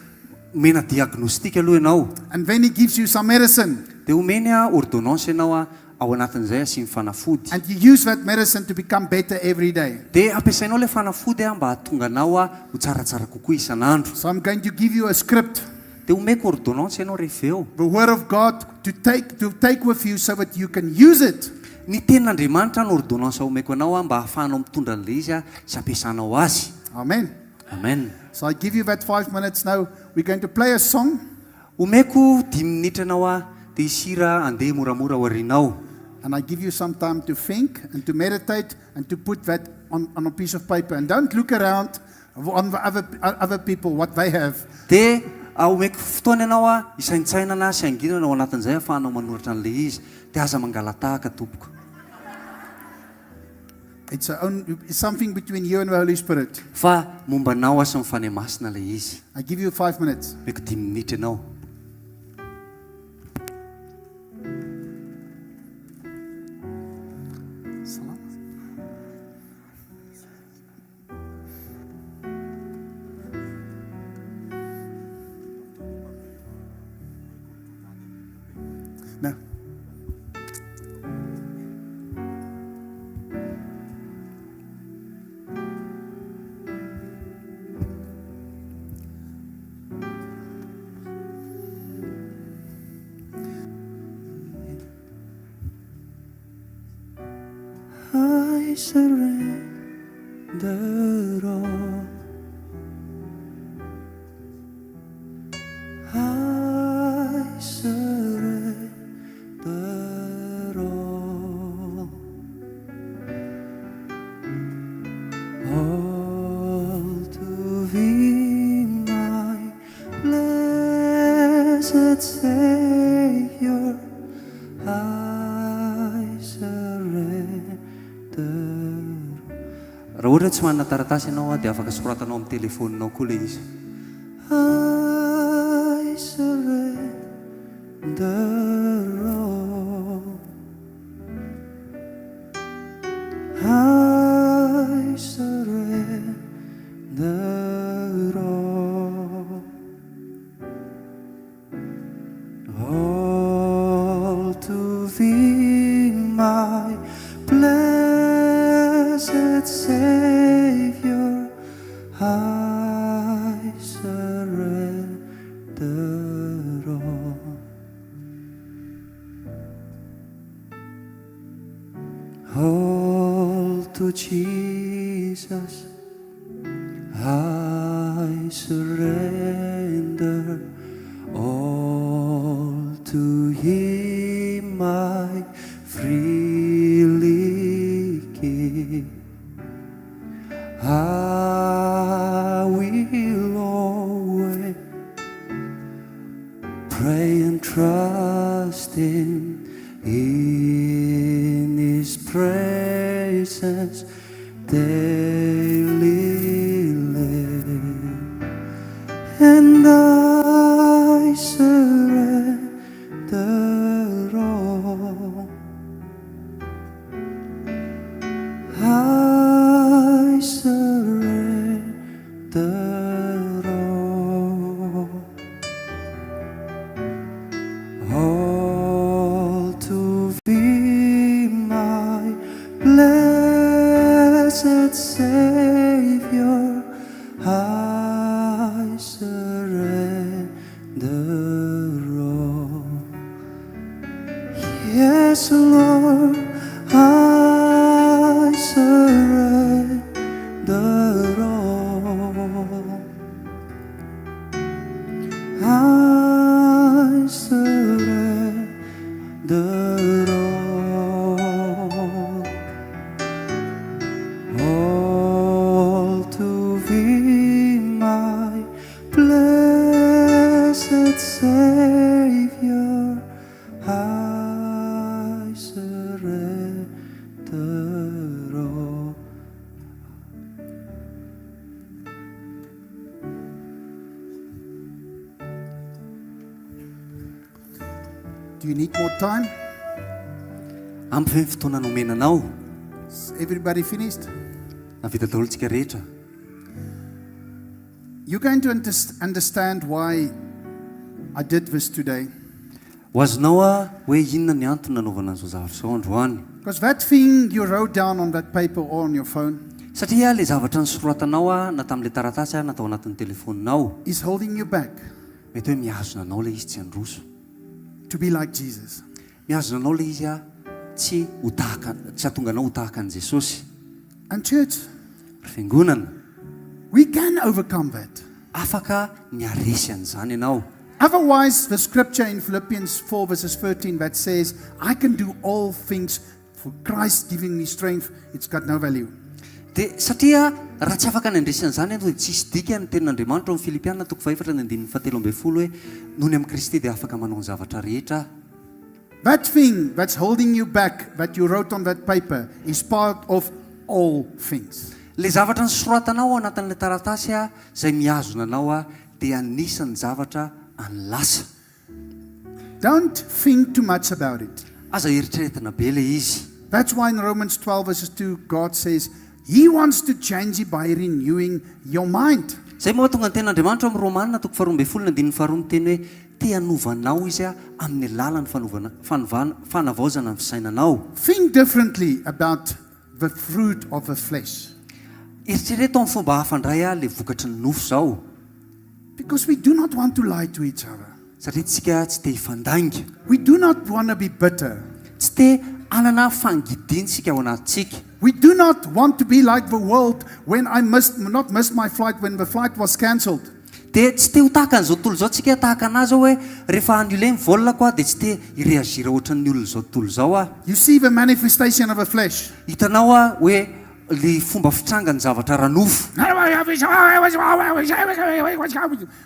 Omena diagnostic aloha ianao. And then he gives you some medicine. Dia omeny ordonnance ianao ao anatin'izay asiany fanafody. And you use that medicine to become better every day. Dia ampiasainao ilay fanafody mba hahatonga anao ho tsaratsara kokoa isan'andro. So I'm going to give you a script. Dia omeko ordonnance ianao rehefa eo. The word of God to take to take with you so that you can use it. Ny tenin'Andriamanitra no ordonnance omeko anao mba hahafahanao mitondra an'ilay izy sy ampiasanao azy. Amen. Amen. So I give you that five minutes now. We're going to play a song. Omeko dimy minitra ianao dia hisy hira handeha moramora ao aorianao. And I give you some time to think and to meditate and to put that on, on a piece of paper. And don't look around on the other, other people, what they have. Dia omeko fotoana ianao hisaintsainana sy hanginana ao anatin'izay ahafahanao manoratra an'ilay izy. Dia aza mangala-tahaka tompoko. It's, a own, it's something between you and the Holy Spirit. Fa momba anao sy ny Fanahy Masina ilay izy. I give you five minutes. Omeko dimy minitra ianao. No. I surrender all. I surrender all. All to thee, my blessed Savior, I surrender. Raha ohatra hoe tsy manana taratasy ianao dia afaka soratanao amin'ny telefaoninao koa ilay izy. I surrender all. I surrender all. All to thee, my blessed Savior, I surrender all. All to Jesus I surrender, all to Him I freely give. I will always pray and trust Him in His presence daily live. And I surrender all. I surrender all. All to thee, my blessed Savior, I surrender all. Yes, Lord, I surrender all. I surrender all. All to thee, my blessed Savior, I surrender all. Do you need more time? Ampy ve ny fotoana nomena anao? Is everybody finished? Nahavita daholo tsika rehetra. You're going to understand why I did this today. Ho azonao a hoe inona ny antony nanaovana an'izao zavatra izao androany. Because that thing you wrote down on that paper or on your phone Satria ilay zavatra nosoratanao a na tamin'ilay taratasy a na tao anatin'ny telefaoninao, is holding you back mety hoe mihazona anao ilay izy tsy handroso. to be like Jesus. Mihazona anao ilay izy a tsy ho tahaka, tsy hahatonga anao ho tahaka an'i Jesosy. And church, Ry fiangonana, we can overcome that. afaka ny haharesy an'izany ianao. Otherwise, the scripture in Philippians 4 verses 13 that says, I can do all things for Christ giving me strength, it's got no value. Dia satria raha tsy afaka ny handresy an'izany ianao dia tsisy dikany ny tenin'Andriamanitra ao amin'ny Filipiana toko fahefatra ny andininy fahatelo ambin'ny folo hoe noho ny amin'i Kristy dia afaka manao ny zavatra rehetra aho. That thing that's holding you back that you wrote on that paper is part of all things. Ilay zavatra nosoratanao ao anatin'ilay taratasy a izay mihazona anao a dia anisan'ny zavatra any lasa. Don't think too much about it. Aza eritreretina be ilay izy. That's why in Romans 12 verses 2, God says He wants to change you by renewing your mind. Izay mahatonga ny tenin'Andriamanitra ao amin'ny Romana toko faharoa ambin'ny folo ny andininy faharoa miteny hoe te hanova anao izy a amin'ny alalan'ny fanovana fanovana fanavaozana ny fisainanao. Think differently about the fruit of the flesh. Eritrereto amin'ny fomba hafa indray a ilay vokatry ny nofo izao. Because we do not want to lie to each other. Satria tsika tsy te hifandainga. We do not want to be bitter. Tsy te. hanana fangidiana isika ao anatintsika. We do not want to be like the world when I missed, not missed my flight, when the flight was cancelled. Dia tsy te ho tahaka an'izao tontolo izao tsika, tahaka anah zao hoe rehefa annuler ny vol-ko aho dia tsy te hi-reagir ohatran'ny olon'izao tontolo izao aho. You see the manifestation of the flesh. Hitanao aho hoe le fomba fitrangan'ny zavatra ara-nofo.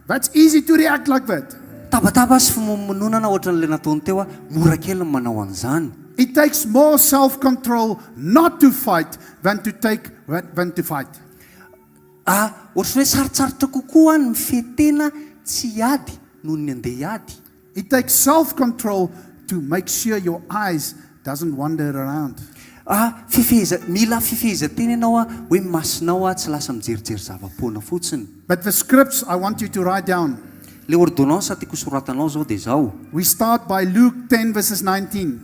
That's easy to react like that. Tabataba sy fimonomononana ohatran'ilay nataony teo aho, mora kely ny manao an'izany. It takes more self-control not to fight than to take than to fight. A, Ohatran'ny hoe sarotsarotra kokoa ny mifehy tena tsy hiady noho ny andeha hiady. It takes self control to make sure your eyes doesn't wander around. A, Fifeheza, mila fifehezan-tena ianao a, hoe ny masonao a tsy lasa mijerijery zava-poana fotsiny. But the scripts I want you to write down. Ilay ordonnance tiako hosoratanao izao dia izao. We start by Luke 10 verses 19.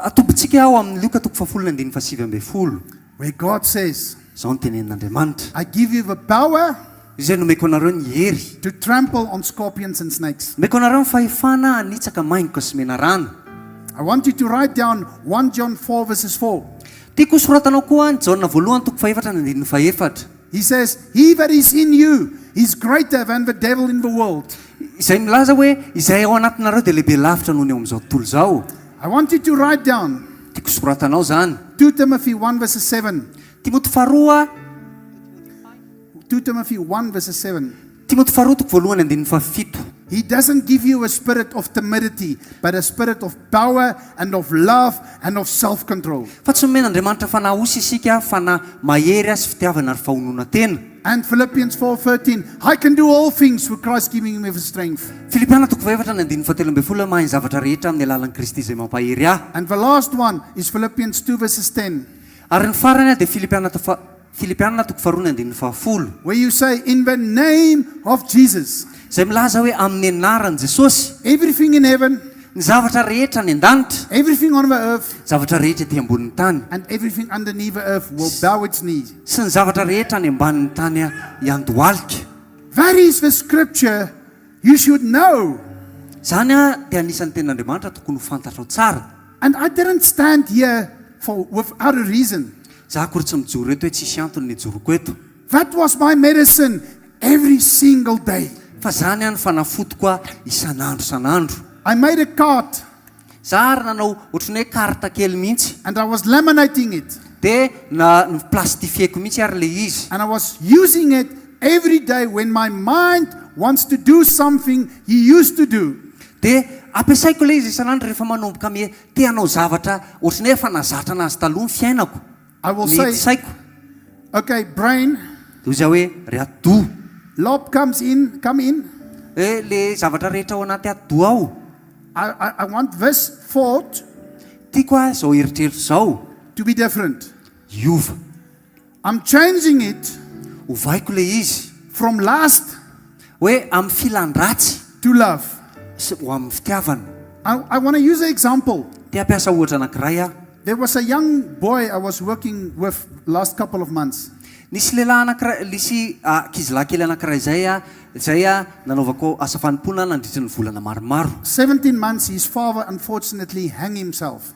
Atombontsika ao amin'ny Lioka toko fahafolo ny andininy fahasivy ambin'ny folo. Where God says, Izao no tenenin'Andriamanitra. I give you the power Izay nomeko anareo ny hery. to trample on scorpions and snakes. Nomeko anareo ny fahefana hanitsaka maingoka sy menarana. I want you to write down 1 John 4 verses 4. Tiako hosoratanao koa ny Jaona voalohany toko fahefatra ny andininy fahefatra. He says, He that is in you is greater than the devil in the world. Izay milaza hoe izay ao anatinareo dia lehibe lavitra noho ny eo amin'izao tontolo izao. I want you to write down Tiako soratanao izany. 2 Timothy 1 verses 7. Timoty faharoa 2 Timothy 1 verses 7. Timoty faharoa toko voalohany andininy fahafito. He doesn't give you a spirit of timidity, but a spirit of power and of love and of self control. Fa tsy nomen'Andriamanitra fanahy osa isika, fanahy mahery sy fitiavana ary fahononan-tena. And Philippians 4:13, I can do all things through Christ giving me the strength. Filipiana toko fahefatra ny andininy fahatelo ambin'ny folo, mahay ny zavatra rehetra amin'ny alalan'i Kristy izay mampahery ahy. And the last one is Philippians 2 verses 10, Ary ny farany a dia Filipiana to- Filipiana toko faharoa ny andininy fahafolo. Where you say, In the name of Jesus, Izay milaza hoe amin'ny anaran'i Jesosy, everything in heaven, ny zavatra rehetra any an-danitra, everything on the earth, zavatra rehetra ety ambonin'ny tany, and everything underneath the earth will bow its knee. Sy ny zavatra rehetra any ambanin'ny tany a hiandohalika. That is the scripture you should know. Zany a dia anisan'ny tenin'Andriamanitra tokony ho fantatrao tsara. And I didn't stand here for without a reason. Za akory tsy mijoro eto hoe tsisy antony ny ijoroko eto. That was my medicine every single day. Fa zany a ny fanafodiko a isan'andro isan'andro. I made a card Za ary nanao ohatran'ny hoe carte kely mihitsy. And I was laminating it. Dia na noplastifieko mihitsy ary le izy. And I was using it every day when my mind wants to do something he used to do. Dia ampiasaiko le izy isan'andro rehefa manomboka me te hanao zavatra ohatran'ny hoe efa nazatra anazy taloha ny fiainako. I will Ny say, saiko. Okay, brain, Dia hoy za hoe ry atidoha. Lob comes in, come in. Hoe le zavatra rehetra ao anaty atidoha ao. I want this thought Tiako aho izao eritreritra izao to be different. Hiova. I'm changing it Ovaiko le izy. From lust Hoe amin'ny filan-dratsy to love. Sy ho amin'ny fitiavana. I want to use an example. Te hampiasa ohatra anankiray aho. There was a young boy I was working with last couple of months. Nisy lehilahy anankiray, nisy ankizilahy kely anankiray izay a, izay a nanaovako asa fanompoana nandritra ny volana maromaro. 17 months his father unfortunately hang himself.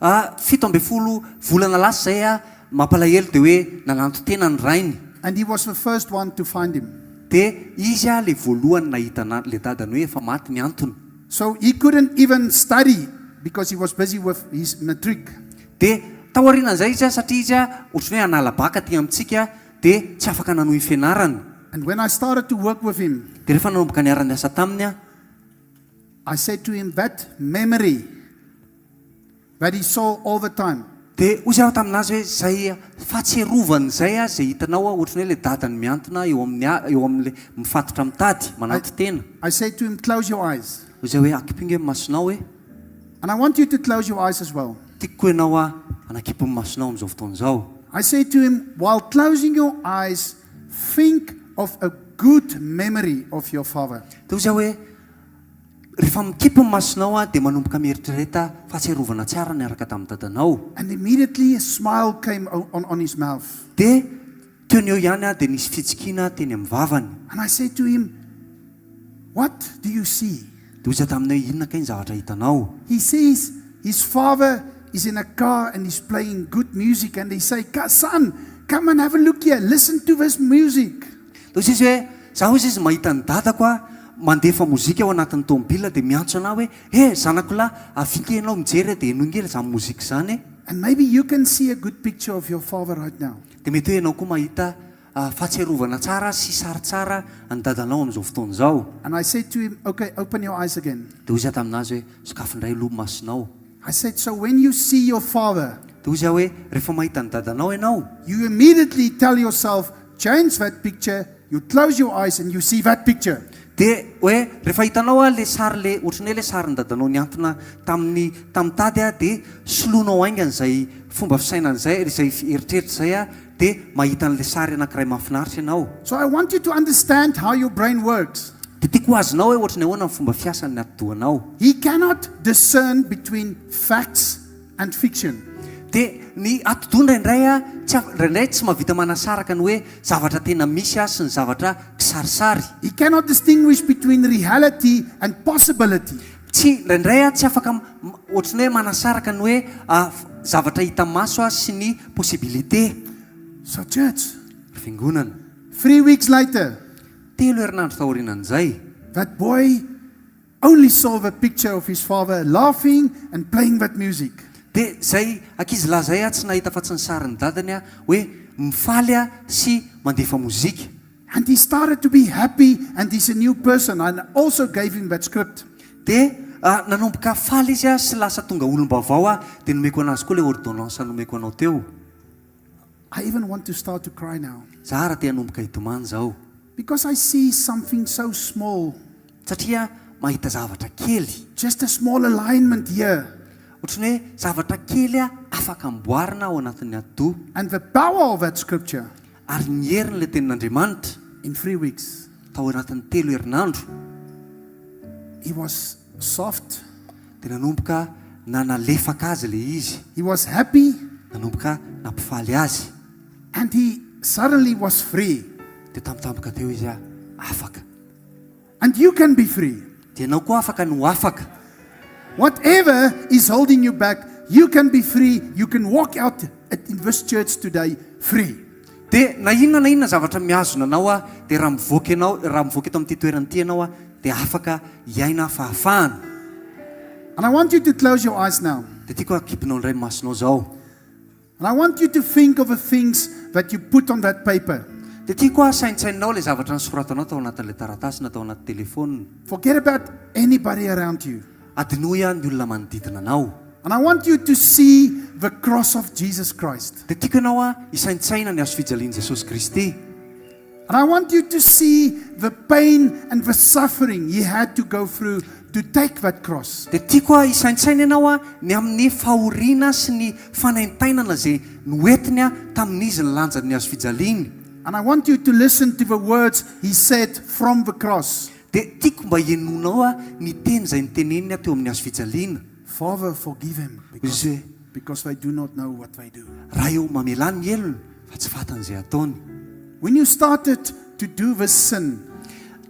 Ah, 17 volana lasa izay a, mampalahelo dia hoe nananton-tena ny rainy. And he was the first one to find him. Dia izy a le voalohany nahita na le dadany hoe efa maty ny antony. So he couldn't even study because he was busy with his matric. Dia taorian'izay izy a, satria izy a ohatran'ny hoe hanala baka aty amintsika, dia tsy afaka nanohy fianarana. And when I started to work with him, Dia rehefa nanomboka niara-niasa taminy a, I said to him that memory that he saw all the time, dia hoy aho taminazy hoe zay fahatsiarovana zay a zay hitanao a ohatran'ny hoe le dadany miantona eo amin'ny eo amin'le mifatotra mitady mananton-tena. I said to him, "Close your eyes." Hoy zay hoe akipinga ny masonao hoe. And I want you to close your eyes as well. Tiako koa ianao a anakipy ny masonao amin'izao fotoana izao. I said to him, while closing your eyes, think of a good memory of your father. Dia hoy zay hoe rehefa mikipy ny masonao a dia manomboka mieritrereta fahatsiarovana tsara niaraka tamin'ny dadanao. And immediately a smile came on his mouth. Dia teo ny eo ihany a dia nisy fitsikiana teny amin'ny vavany. And I said to him, "What do you see?" Dia hoy zay taminy hoe inona kay ny zavatra hitanao? He says his father is in a car and he's playing good music and they say, "Son, come and have a look here. Listen to this music." Dia hoy izy hoe, Za hoy izy mahita ny dadako a, mandefa mozika ao anatin'ny tomobile dia miantso anah hoe, he zanako lahy, avia nge ianao mijery e, dia henoy nge izany mozika izany e. And maybe you can see a good picture of your father right now. Dia mety hoe ianao koa mahita fahatsiarovana tsara sy sary tsara an'i dadanao amin'izao fotoana izao. And I said to him, Okay, open your eyes again. Dia hoy izaho tamin'azy hoe, Sokafy indray aloha ny masonao. I said, So when you see your father. Dia hoy izaho hoe, Rehefa mahita ny dadanao ianao. You immediately tell yourself, Change that picture, you close your eyes and you see that picture. Dia hoe, rehefa hitanao ilay sary ilay, ohatran'ny hoe ilay sarin'ny dadanao nihantona tamin'ny tamin'ny tady dia soloinao haingana izay fomba fisainana izay, izay eritreritra izay dia mahita an'ilay sary anankiray mahafinaritra ianao. So I want you to understand how your brain works. Dia tiako ho azonao hoe ohatran'ny ahoana ny fomba fiasan'ny atidohanao. He cannot discern between facts and fiction. Dia ny atidoha indraindray tsy af-, indraindray tsy mahavita manasaraka ny hoe zavatra tena misy sy ny zavatra kisarisary. He cannot distinguish between reality and possibility. Tsy, indraindray tsy afaka ohatran'ny hoe manasaraka ny hoe zavatra hita maso sy ny possibilité. So church. Ry fiangonana. 3 weeks later. 3 herinandro taorianan'izay. That boy only saw the picture of his father laughing and playing that music. Dia izay ankizilahy izay tsy nahita afa-tsy ny sarin'ny dadany hoe mifaly sy mandefa mozika. And he started to be happy and he's a new person. I also gave him that script. Dia nanomboka faly izy sy lasa tonga olom-baovao dia nomeko anazy koa ilay ordonnance nomeko anao teo. I even want to start to cry now. Za raha te hanomboka hitomany izao. Because I see something so small. Satria mahita zavatra kely. Just a small alignment here. Ohatran'ny hoe zavatra kely afaka amboarina ao anatin'ny atidoha. And the power of that scripture. Ary ny herin'ilay tenin'Andriamanitra. In 3 weeks. Tao anatin'ny 3 herinandro. He was soft. Dia nanomboka nanalefaka azy ilay izy. He was happy. Nanomboka nampifaly azy. And he suddenly was free. Dia tampotampoka teo izy afaka. And you can be free. Dia ianao koa afaka ny ho afaka. Whatever is holding you back, you can be free. You can walk out in this church today free. Dia na inona na inona zavatra mihazona anao dia raha mivoaka ianao, raha mivoaka eto amin'ity toerana ity ianao dia afaka hiaina fahafahana. And I want you to close your eyes now. Dia tiako akipinao indray ny masonao izao. And I want you to think of the things that you put on that paper. Dia tiako saintsaininao ilay zavatra nosoratanao tao anatin'ilay taratasy na tao anaty telefônina. Forget about anybody around you. Adinoy ny olona manodidina anao. And I want you to see the cross of Jesus Christ. Dia tiako ianao hisaintsaina ny hazo fijalian'i Jesosy Kristy. And I want you to see the pain and the suffering he had to go through to take that cross. Dia tiako hisaintsaina ianao ny amin'ny fahoriana sy ny fanaintainana izay noentiny tamin'izy nilanja ny hazo fijaliany. And I want you to listen to the words he said from the cross. Dia tiako mba henonao ny teny izay niteneniny teo amin'ny hazo fijaliana. Father, forgive him Izy hoe, because they do not know what they do. Ray ô, mamelà ny helony fa tsy fantany izay ataony. When you started to do this sin,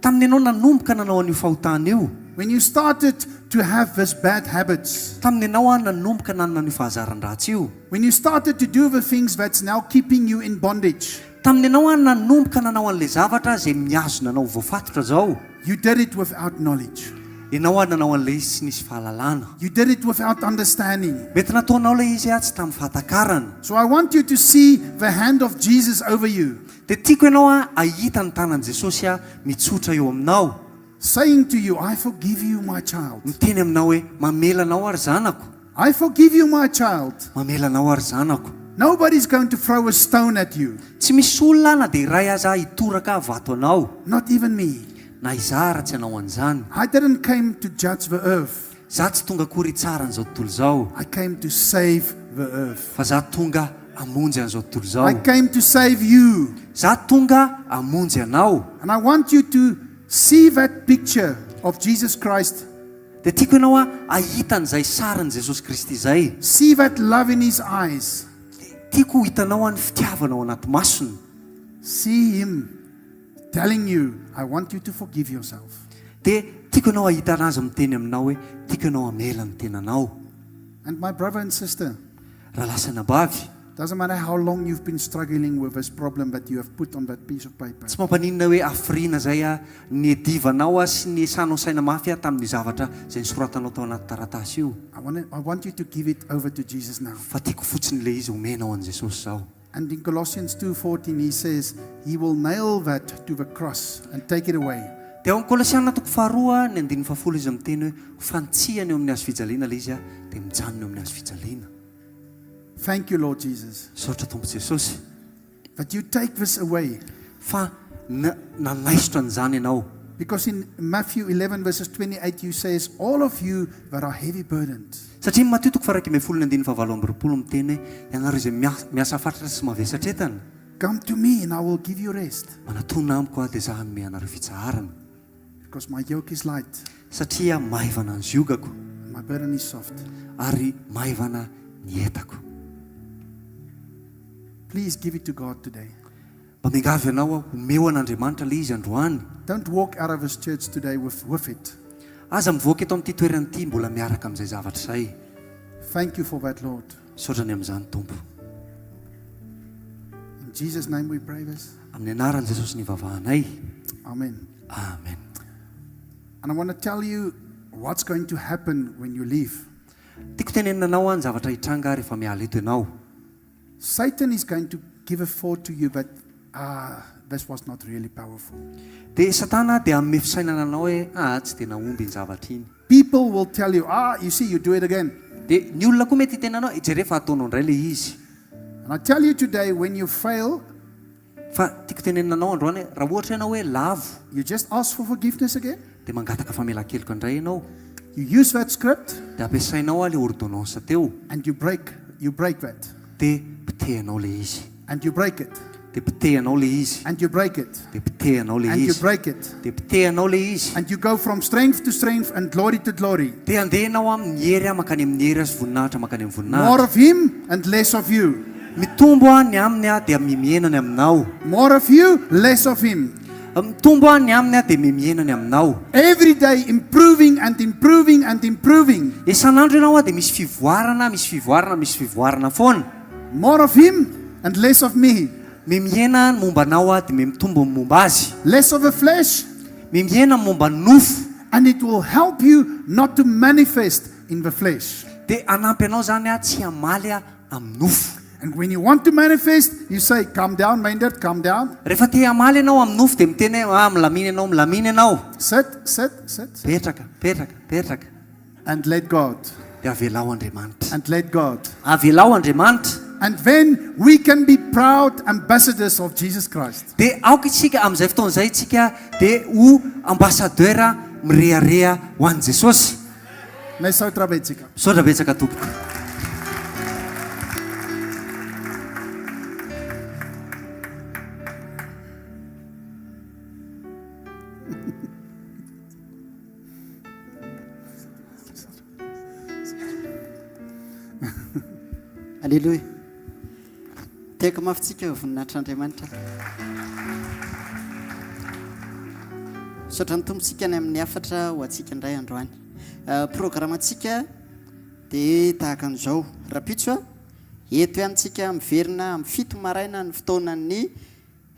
Tamin'ny ianao nanomboka nanao an'io fahotana io, when you started to have this bad habits, tamin'ny ianao nanomboka nanana an'io fahazaran-dratsy io, when you started to do the things that's now keeping you in bondage, tamin'ny ianao nanomboka nanao an'ilay zavatra izay mihazona anao voafatotra zao, you did it without knowledge. Ianao nanao an'ilay izy tsy nisy fahalalana. You did it without understanding. Mety nataonao ilay izy tsy tamin'ny fahatakarana. So I want you to see the hand of Jesus over you, Dia tiako ianao ahita ny tanan'i Jesosy mitsotra eo aminao, saying to you, "I forgive you, my child. Miteny aminao hoe, mamela anao aho ry zanako. I forgive you, my child." Mamela anao aho ry zanako. Nobody's going to throw a stone at you, Tsy misy olona na dia iray aza hitoraka vato anao, not even me. Na izaho raha tsy hanao an'izany. I didn't came to judge the earth. Za tsy tonga akory hitsara an'izao tontolo izao, I came to save the earth. Fa za tonga hamonjy an'izao tontolo izao. I came to save you. Za tonga hamonjy anao. And I want you to see that picture of Jesus Christ. Dia tiako ianao ahita an'izay sarin'i Jesosy Kristy izay. See that love in his eyes. Tiako ho hitanao ny fitiavana ao anaty masony. See him telling you, "I want you to forgive yourself." Dia tiako ianao ahita anazy miteny aminao hoe, tiako ianao hamela ny tenanao. And my brother and sister, Rahalahy sy anabavy, doesn't matter how long you've been struggling with this problem that you have put on that piece of paper. Tsy mampaninona hoe hafiriana izay niadivanao sy niesanao saina mafy tamin'io zavatra izay nosoratanao tao anaty taratasy io. I want, I want you to give it over to Jesus now. Fa tiako fotsiny ilay izy omenao an'i Jesosy izao. And in Colossians 2:14 he says he will nail that to the cross and take it away. Dia ao amin'ny Kolosiana toko faharoa ny andininy fahafolo izy miteny hoe fantsihana eo amin'ny hazo fijaliana ilay izy dia mijanona eo amin'ny hazo fijaliana. Thank you Lord Jesus. Misaotra Tompo Jesosy. That you take this away. Fa nanaisotra an'izany ianao. Because in Matthew 11 verses 28 you says all of you that are heavy burdened. Satria ny Matio toko faha-11 ny andininy faha-28 miteny hoe, Ianareo izay miasa fatratra sy mavesatra entana. Come to me and I will give you rest. Manatòna amiko aho dia izaho hanome anareo fitsaharana. Because my yoke is light. Satria maivana ny ziogako. And my burden is soft. Ary maivana ny entako. Please give it to God today. Mba miangavy anao aho, omeo an'Andriamanitra ilay izy androany. Don't walk out of this church today with with it. Aza mivoaka eto amin'ity toerana ity mbola miaraka amin'izay zavatra izay. Thank you for that, Lord. Misaotra ny amin'izany, Tompo. In Jesus name we pray this. Amin'ny anaran'i Jesosy no ivavahanay. Amen. Amen. And I want to tell you what's going to happen when you leave. Tiako tenenina anao ny zavatra hitranga rehefa miala eto ianao. Satan is going to give a thought to you that ah this was not really powerful. Dia Satana dia hanome fisainana anao hoe ah tsy dia nahomby iny zavatra iny. People will tell you ah you see you do it again. Dia ny olona koa mety hiteny anao jereo fa ataonao indray ilay izy. And I tell you today when you fail. Fa tiako tenenina anao androany hoe raha ohatra ianao hoe lavo. You just ask for forgiveness again. Dia mangataka famelan-keloka indray ianao. You use that script. Dia ampiasainao ilay ordonnance teo. And you break, you break that. Dia potehinao ilay izy. And you break it. Dia potehinao ilay izy. And you break it. Dia potehinao ilay And you izy. break it. Dia potehinao ilay izy. And you go from strength to strength and glory to glory. Dia handeha ianao amin'ny hery mankany amin'ny hery sy voninahitra mankany amin'ny More voninahitra. of him and less of you. Mitombo ny aminy dia mihena ny aminao. More of you, less of him. Mitombo ny aminy dia mihena ny aminao. Every day improving and improving and improving. Isan'andro ianao dia misy fivoarana, misy fivoarana, misy fivoarana foana. More of him and less of me. Mihena ny momba anao dia mihamitombo ny momba azy. Less of the flesh. Mihena ny momba ny nofo. And it will help you not to manifest in the flesh. Dia hanampy anao izany tsy hamaly amin'ny nofo. And when you want to manifest, you say, Calm down, Meindert, calm down. Rehefa te hamaly ianao amin'ny nofo dia miteny hoe, Ah, milamina ianao, milamina ianao. Sit, sit, sit. Petraka, petraka, petraka. And let God. Dia avelao Andriamanitra. And let God. Avelao Andriamanitra. And then we can be proud ambassadors of Jesus Christ. Dia aoka isika amin'izay fotoana izay isika dia ho ambassadeur mirehareha ho an'i Jesosy. Misaotra betsaka. Misaotra betsaka tompoko. Aleloia. Tehaka mafy tsika voninahitr'Andriamanitra. Misaotra ny Tompo tsika ny amin'ny hafatra ho antsika indray androany. Programantsika dia tahaka an'izao. Rapitso a, eto ihany tsika miverina amin'ny fito maraina ny fotoanan'ny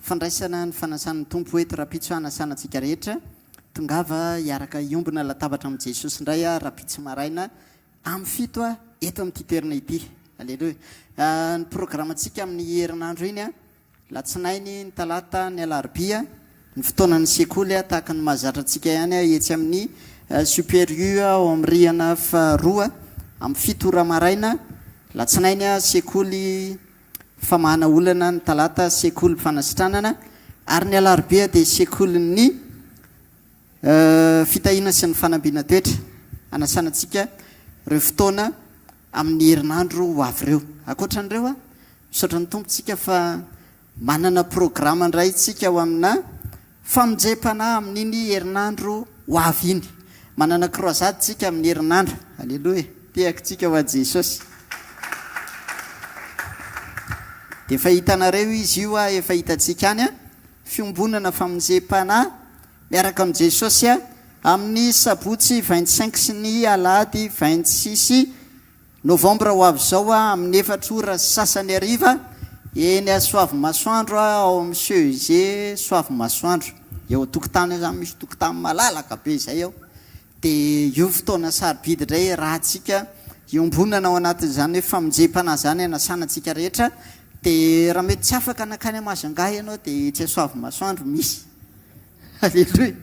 fandraisana ny fanasan'ny Tompo eto rapitso hanasana antsika rehetra. Tongava hiaraka hiombona latabatra amin'i Jesosy indray aho rapitso maraina Amin'ny fito a, eto amin'ity toerana ity. Aleloia. Ny programantsika amin'ny herinandro iny a, latsinainy, ny talata, ny alarobia, ny fotoanan'ny sekoly a, tahaka ny mahazatra antsika ihany a, etsy amin'ny Super U ao amin'ny rihana faharoa, amin'ny fito ora maraina, latsinainy a, sekoly famahana olana, ny talata, sekoly fanasitranana, ary ny alarobia dia sekolin'ny Fitahiana sy ny fanambiana toetra hanasana antsika ireo fotoana amin'ny herinandro ho avy ireo. Ankoatra an'ireo, misaotra ny Tompo tsika fa manana programa indray tsika ho amina famonjem-panahy amin'iny herinandro ho avy iny. Manana croisade tsika amin'ny herinandro. Aleloia! Tehaka tsika ho an'i Jesosy. Dia efa hitanareo izy io, efa hitantsika any, fiombonana famonjem-panahy Miaraka amin'i Jesosy amin'ny sabotsy 25 sy ny alahady 26. Novambra ho avy izao amin'ny efatra ora sy sasany hariva eny Soavimasoandro ao amin'ny CEG Soavimasoandro. Eo an-tokotany eo izany misy tokotany malalaka be izay ao. Dia io fotoana sarobidy indray iarahantsika iombonana ao anatin'izany hoe famonjem-panahy izany hanasana antsika rehetra. Dia raha mety tsy afaka nankany Majunga ianao dia etsy Soavimasoandro misy. Aleloia!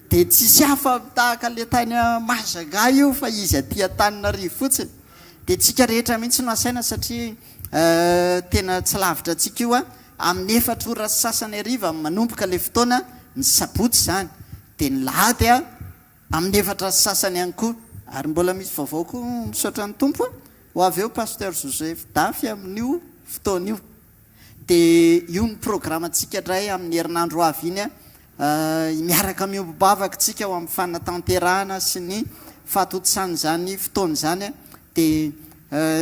Dia tsisy hafa tahaka ilay tany Majunga io fa izy aty Antananarivo fotsiny. Dia tsika rehetra mihitsy no asaina satria tena tsy lavitra antsika io. Amin'ny efatra ora sy sasany hariva no manomboka ilay fotoana, ny sabotsy izany. Dia ny lahady amin'ny efatra sy sasany ihany koa. Ary mbola misy vaovao koa misaotra ny Tompo, ho avy eo Pasteur Joseph Dafy amin'io fotoana io. Dia io ny programantsika indray amin'ny herinandro ho avy iny, miaraka miombom-bavaka isika ho amin'ny fanatanterahana sy ny fahatontosana izany fotoana izany. Dia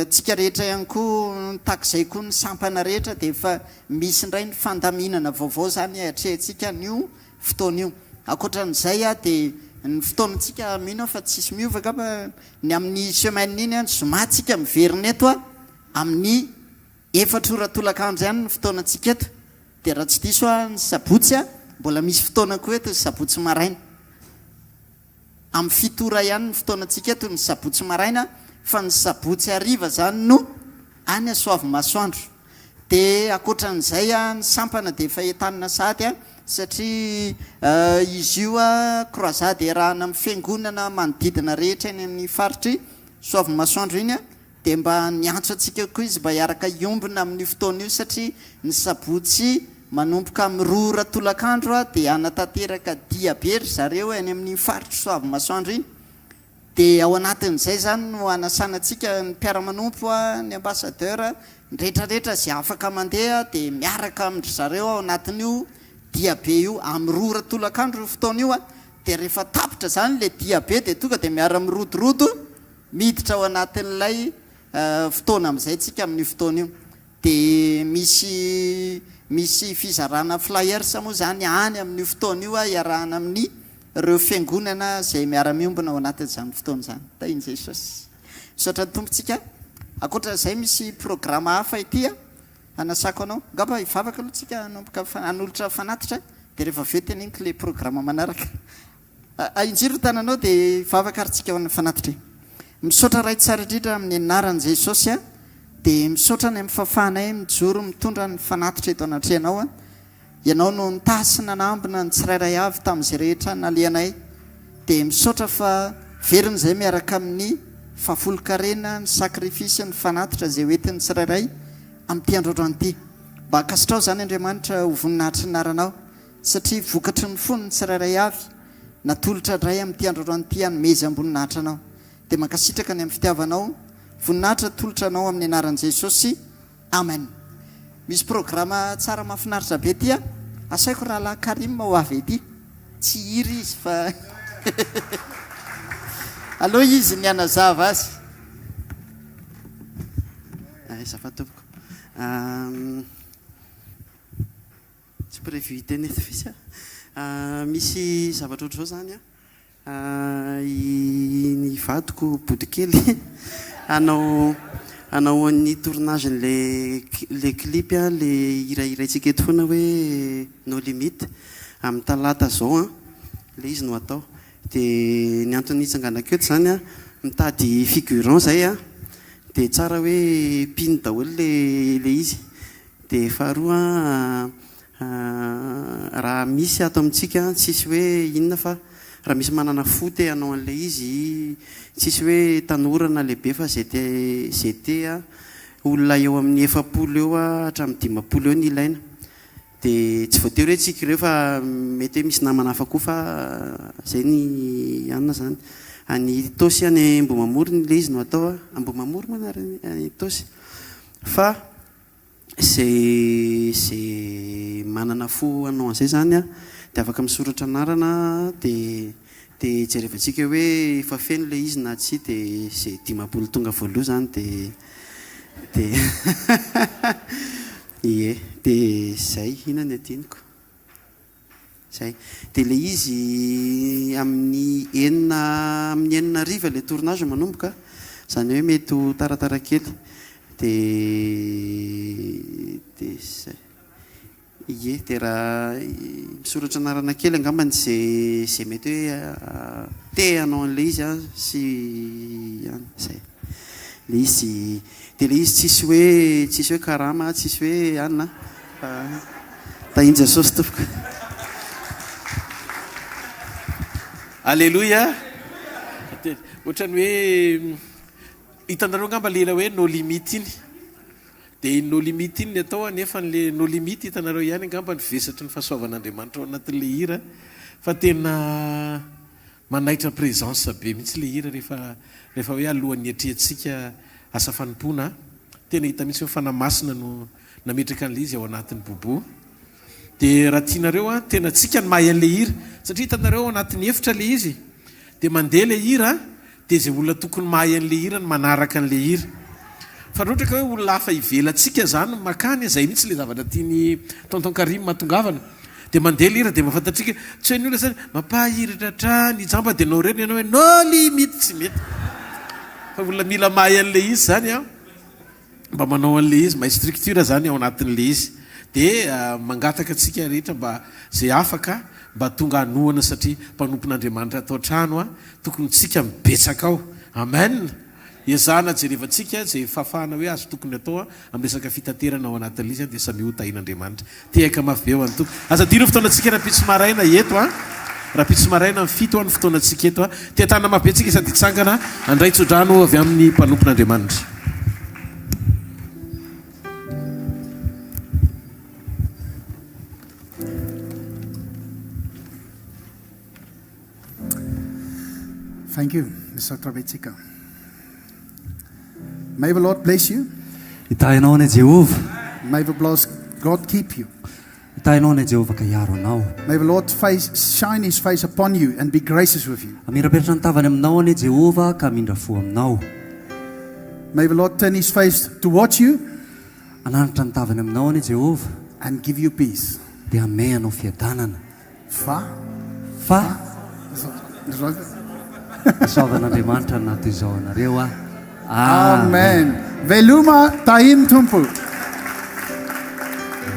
tsika rehetra ihany koa, tahaka izay koa ny sampana rehetra dia efa misy indray ny fandaminana vaovao izany atrehintsika an'io fotoana io. Ankoatra an'izay dia ny fotoanantsika mino aho fa tsisy miova angamba ny amin'ny semaine iny, ny zoma tsika miverina eto amin'ny Efatra ora tolakandro ihany ny fotoanantsika eto, dia raha tsy diso aho ny sabotsy mbola misy fotoana koa eto ny sabotsy maraina. Amin'ny fito ora ihany ny fotoanantsika eto ny sabotsy maraina fa ny sabotsy hariva izany no any Soavimasoandro. Dia ankoatran'izay ny sampana dia efa entanina sahady satria izy io croisade iarahana amin'ny fiangonana manodidina rehetra eny amin'ny faritr'i Soavimasoandro iny. Dia mba niantso antsika koa izy mba hiaraka hiombona amin'io fotoana io satria ny sabotsy manomboka amin'ny roa ora tolakandro dia hanatanteraka dia be ry zareo any amin'iny faritr'i Soavimasoandro iny. Dia ao anatin'izay izany no hanasana antsika ny mpiara-manompo, ny ambassadeur, ny rehetrarehetra izay afaka mandeha dia miaraka amin-dry zareo ao anatin'io dia be io. Amin'ny roa ora tolakandro io fotoana io dia rehefa tapitra izany ilay dia be dia tonga dia miara-mirodorodo Miditra ao anatin'ilay fotoana amin'izay tsika amin'io fotoana io. Dia misy misy fizarana flyers moa izany any amin'io fotoana io iarahana amin'ny ireo fiangonana izay miara-miombona ao anatin'izany fotoana izany. Tahin'i Jesosy. Misaotra ny Tompo tsika. Ankoatra izay misy programa hafa ity hanasako anao. Angamba hivavaka aloha tsika hanomboka hanolotra fanatitra dia rehefa avy eo teneniko ilay programa manaraka. Ahinjiro ny tananao dia hivavaka ary tsika ho an'ny fanatitra e. Misaotra Ray tsara indrindra amin'ny anaran'i Jesosy a. Dia misaotra ny amin'ny fahafahanay mijoro mitondra ny fanatitra eto anatrehanao a. Ianao no nitahy sy nanambina ny tsirairay avy tamin'izay rehetra nalehanay. Dia misaotra fa verina izay miaraka amin'ny fahafolonkarena, ny sacrifice, ny fanatitra izay ho entin'ny tsirairay amin'ity androandroany ity. Mba ankasitraho izany Andriamanitra ho voninahitry ny anaranao. Satria vokatry ny fony ny tsirairay avy, natolotra indray amin'ity androandroany ity hanomezam-boninahitra Anao. Dia mankasitraka ny amin'ny fitiavanao, voninahitra atolotra Anao amin'ny anaran'i Jesosy. Amen. Misy programa tsara mahafinaritra be ity an! Asaiko rahalahy Karim ho avy ety. Tsy hihira izy fa aleo izy ny hanazava azy. Azafady tompoko. Tsy prévu hiteny eto mihitsy aho. Misy zavatra ohatr'izao izany an, ny vadiko bodokely hanao hanao ny tournage-n'ilay ilay clip ilay hira hiraintsika eto foana hoe No Limit amin'ny talata izao an, ilay izy no hatao. Dia ny antony nitsanganako eto izany an, mitady figurant izay an, dia tsara hoe mpino daholo ilay ilay izy. Dia faharoa raha misy ato amintsika, tsisy hoe inona fa raha misy manana fo te hanao an'ilay izy, tsisy hoe tanora na lehibe fa izay te izay te olona eo amin'ny 40 eo hatramin'ny 50 eo no ilaina. Dia tsy voatery hoe tsika ireo fa mety hoe misy namana hafa koa fa izay ny anona izany. Any Itaosy any Ambohimamory ilay izy no atao, Ambohimamory moa ny anarany any Itaosy fa Izay izay manana fo hanao an'izay izany an, dia afaka misoratra anarana dia dia jerevantsika hoe efa feno ilay izy na tsia dia izay 50 tonga voaloha izany dia dia ie dia izay, inona ny adinoko? Zay. Dia ilay izy amin'ny enina amin'ny enina hariva ilay tournage manomboka. Izany hoe mety ho taratara kely. Dia dia izay. Ie, dia raha misoratra anarana kely angambany izay izay mety hoe te hanao an'ilay izy an, sy an, izay. Ilay izy, dia ilay izy tsisy hoe tsisy hoe karama, tsisy hoe anona fa tahin'i Jesosy tompoko. Aleloia! Ohatran'ny hoe hitanareo angamba ilay hira hoe No Limit iny. Dia iny No Limit iny ny atao anefa an'ilay No Limit hitanareo ihany angamba ny vesatry ny fahasoavan'Andriamanitra ao anatin'ilay hira fa tena manaitra présence be mihitsy ilay hira rehefa rehefa hoe alohan'ny hiatrehantsika asa fanompoana tena hita mihitsy hoe Fanahy Masina no nametraka an'ilay izy ao anatin'ny bobo Dia raha tianareo an, tena tsika ny mahay an'ilay hira, satria hitanareo ao anatin'ny efitra ilay izy, dia mandeha ilay hira, dia izay olona tokony mahay an'ilay hira no manaraka an'ilay hira. Fa raha ohatra ka hoe olona hafa ivelantsika izany no makany, izay mihitsy ilay zavatra tian'i Tonton Karim hahatongavana, dia mandeha ilay hira dia mba fantatsika, tsy hoe ny olona izany, mampahiratra hatrany, jamba dia nao irery ny ianao hoe no limite, tsy mety. Fa olona mila mahay an'ilay izy izany an. mba manao an'ilay izy, mahay structure zany ao anatin'ilay izy. Dia mangataka antsika rehetra mba izay afaka mba tonga hanohana satria mpanompon'Andriamanitra ato an-trano a, tokony tsika mibetsaka ao. Amen! Ezahana jerevantsika izay fahafahana hoe azo tokony atao amin'ny resaka fitaterana ao anatin'ilay izy dia samia ho tahian'Andriamanitra. Tehaka mafy be ho an'ny Tompo. Aza adino ny fotoanantsika rahampitso maraina eto an. Rahampitso maraina amin'ny fito an ny fotoanantsika eto an. Teha-tanana mafy be tsika sady hitsangana handray tsodrano avy amin'ny mpanompon'Andriamanitra. Thank you. Misaotra betsaka. May the Lord bless you. Hitahy anao anie Jehovah. May the bless God keep you. Hitahy anao anie Jehovah ka hiaro anao. May the Lord face, shine his face upon you and be gracious with you. Hamirapiratra ny tavany aminao anie Jehovah ka hamindra fo aminao. May the Lord turn his face towards you. Hanandratra ny tavany aminao anie Jehovah. And give you peace. Dia hanome anao fiadanana. Fa. Fa. Hasoavan'Andriamanitra ny naha toy izao anareo aho. Amen. Veloma tahin'ny Tompo.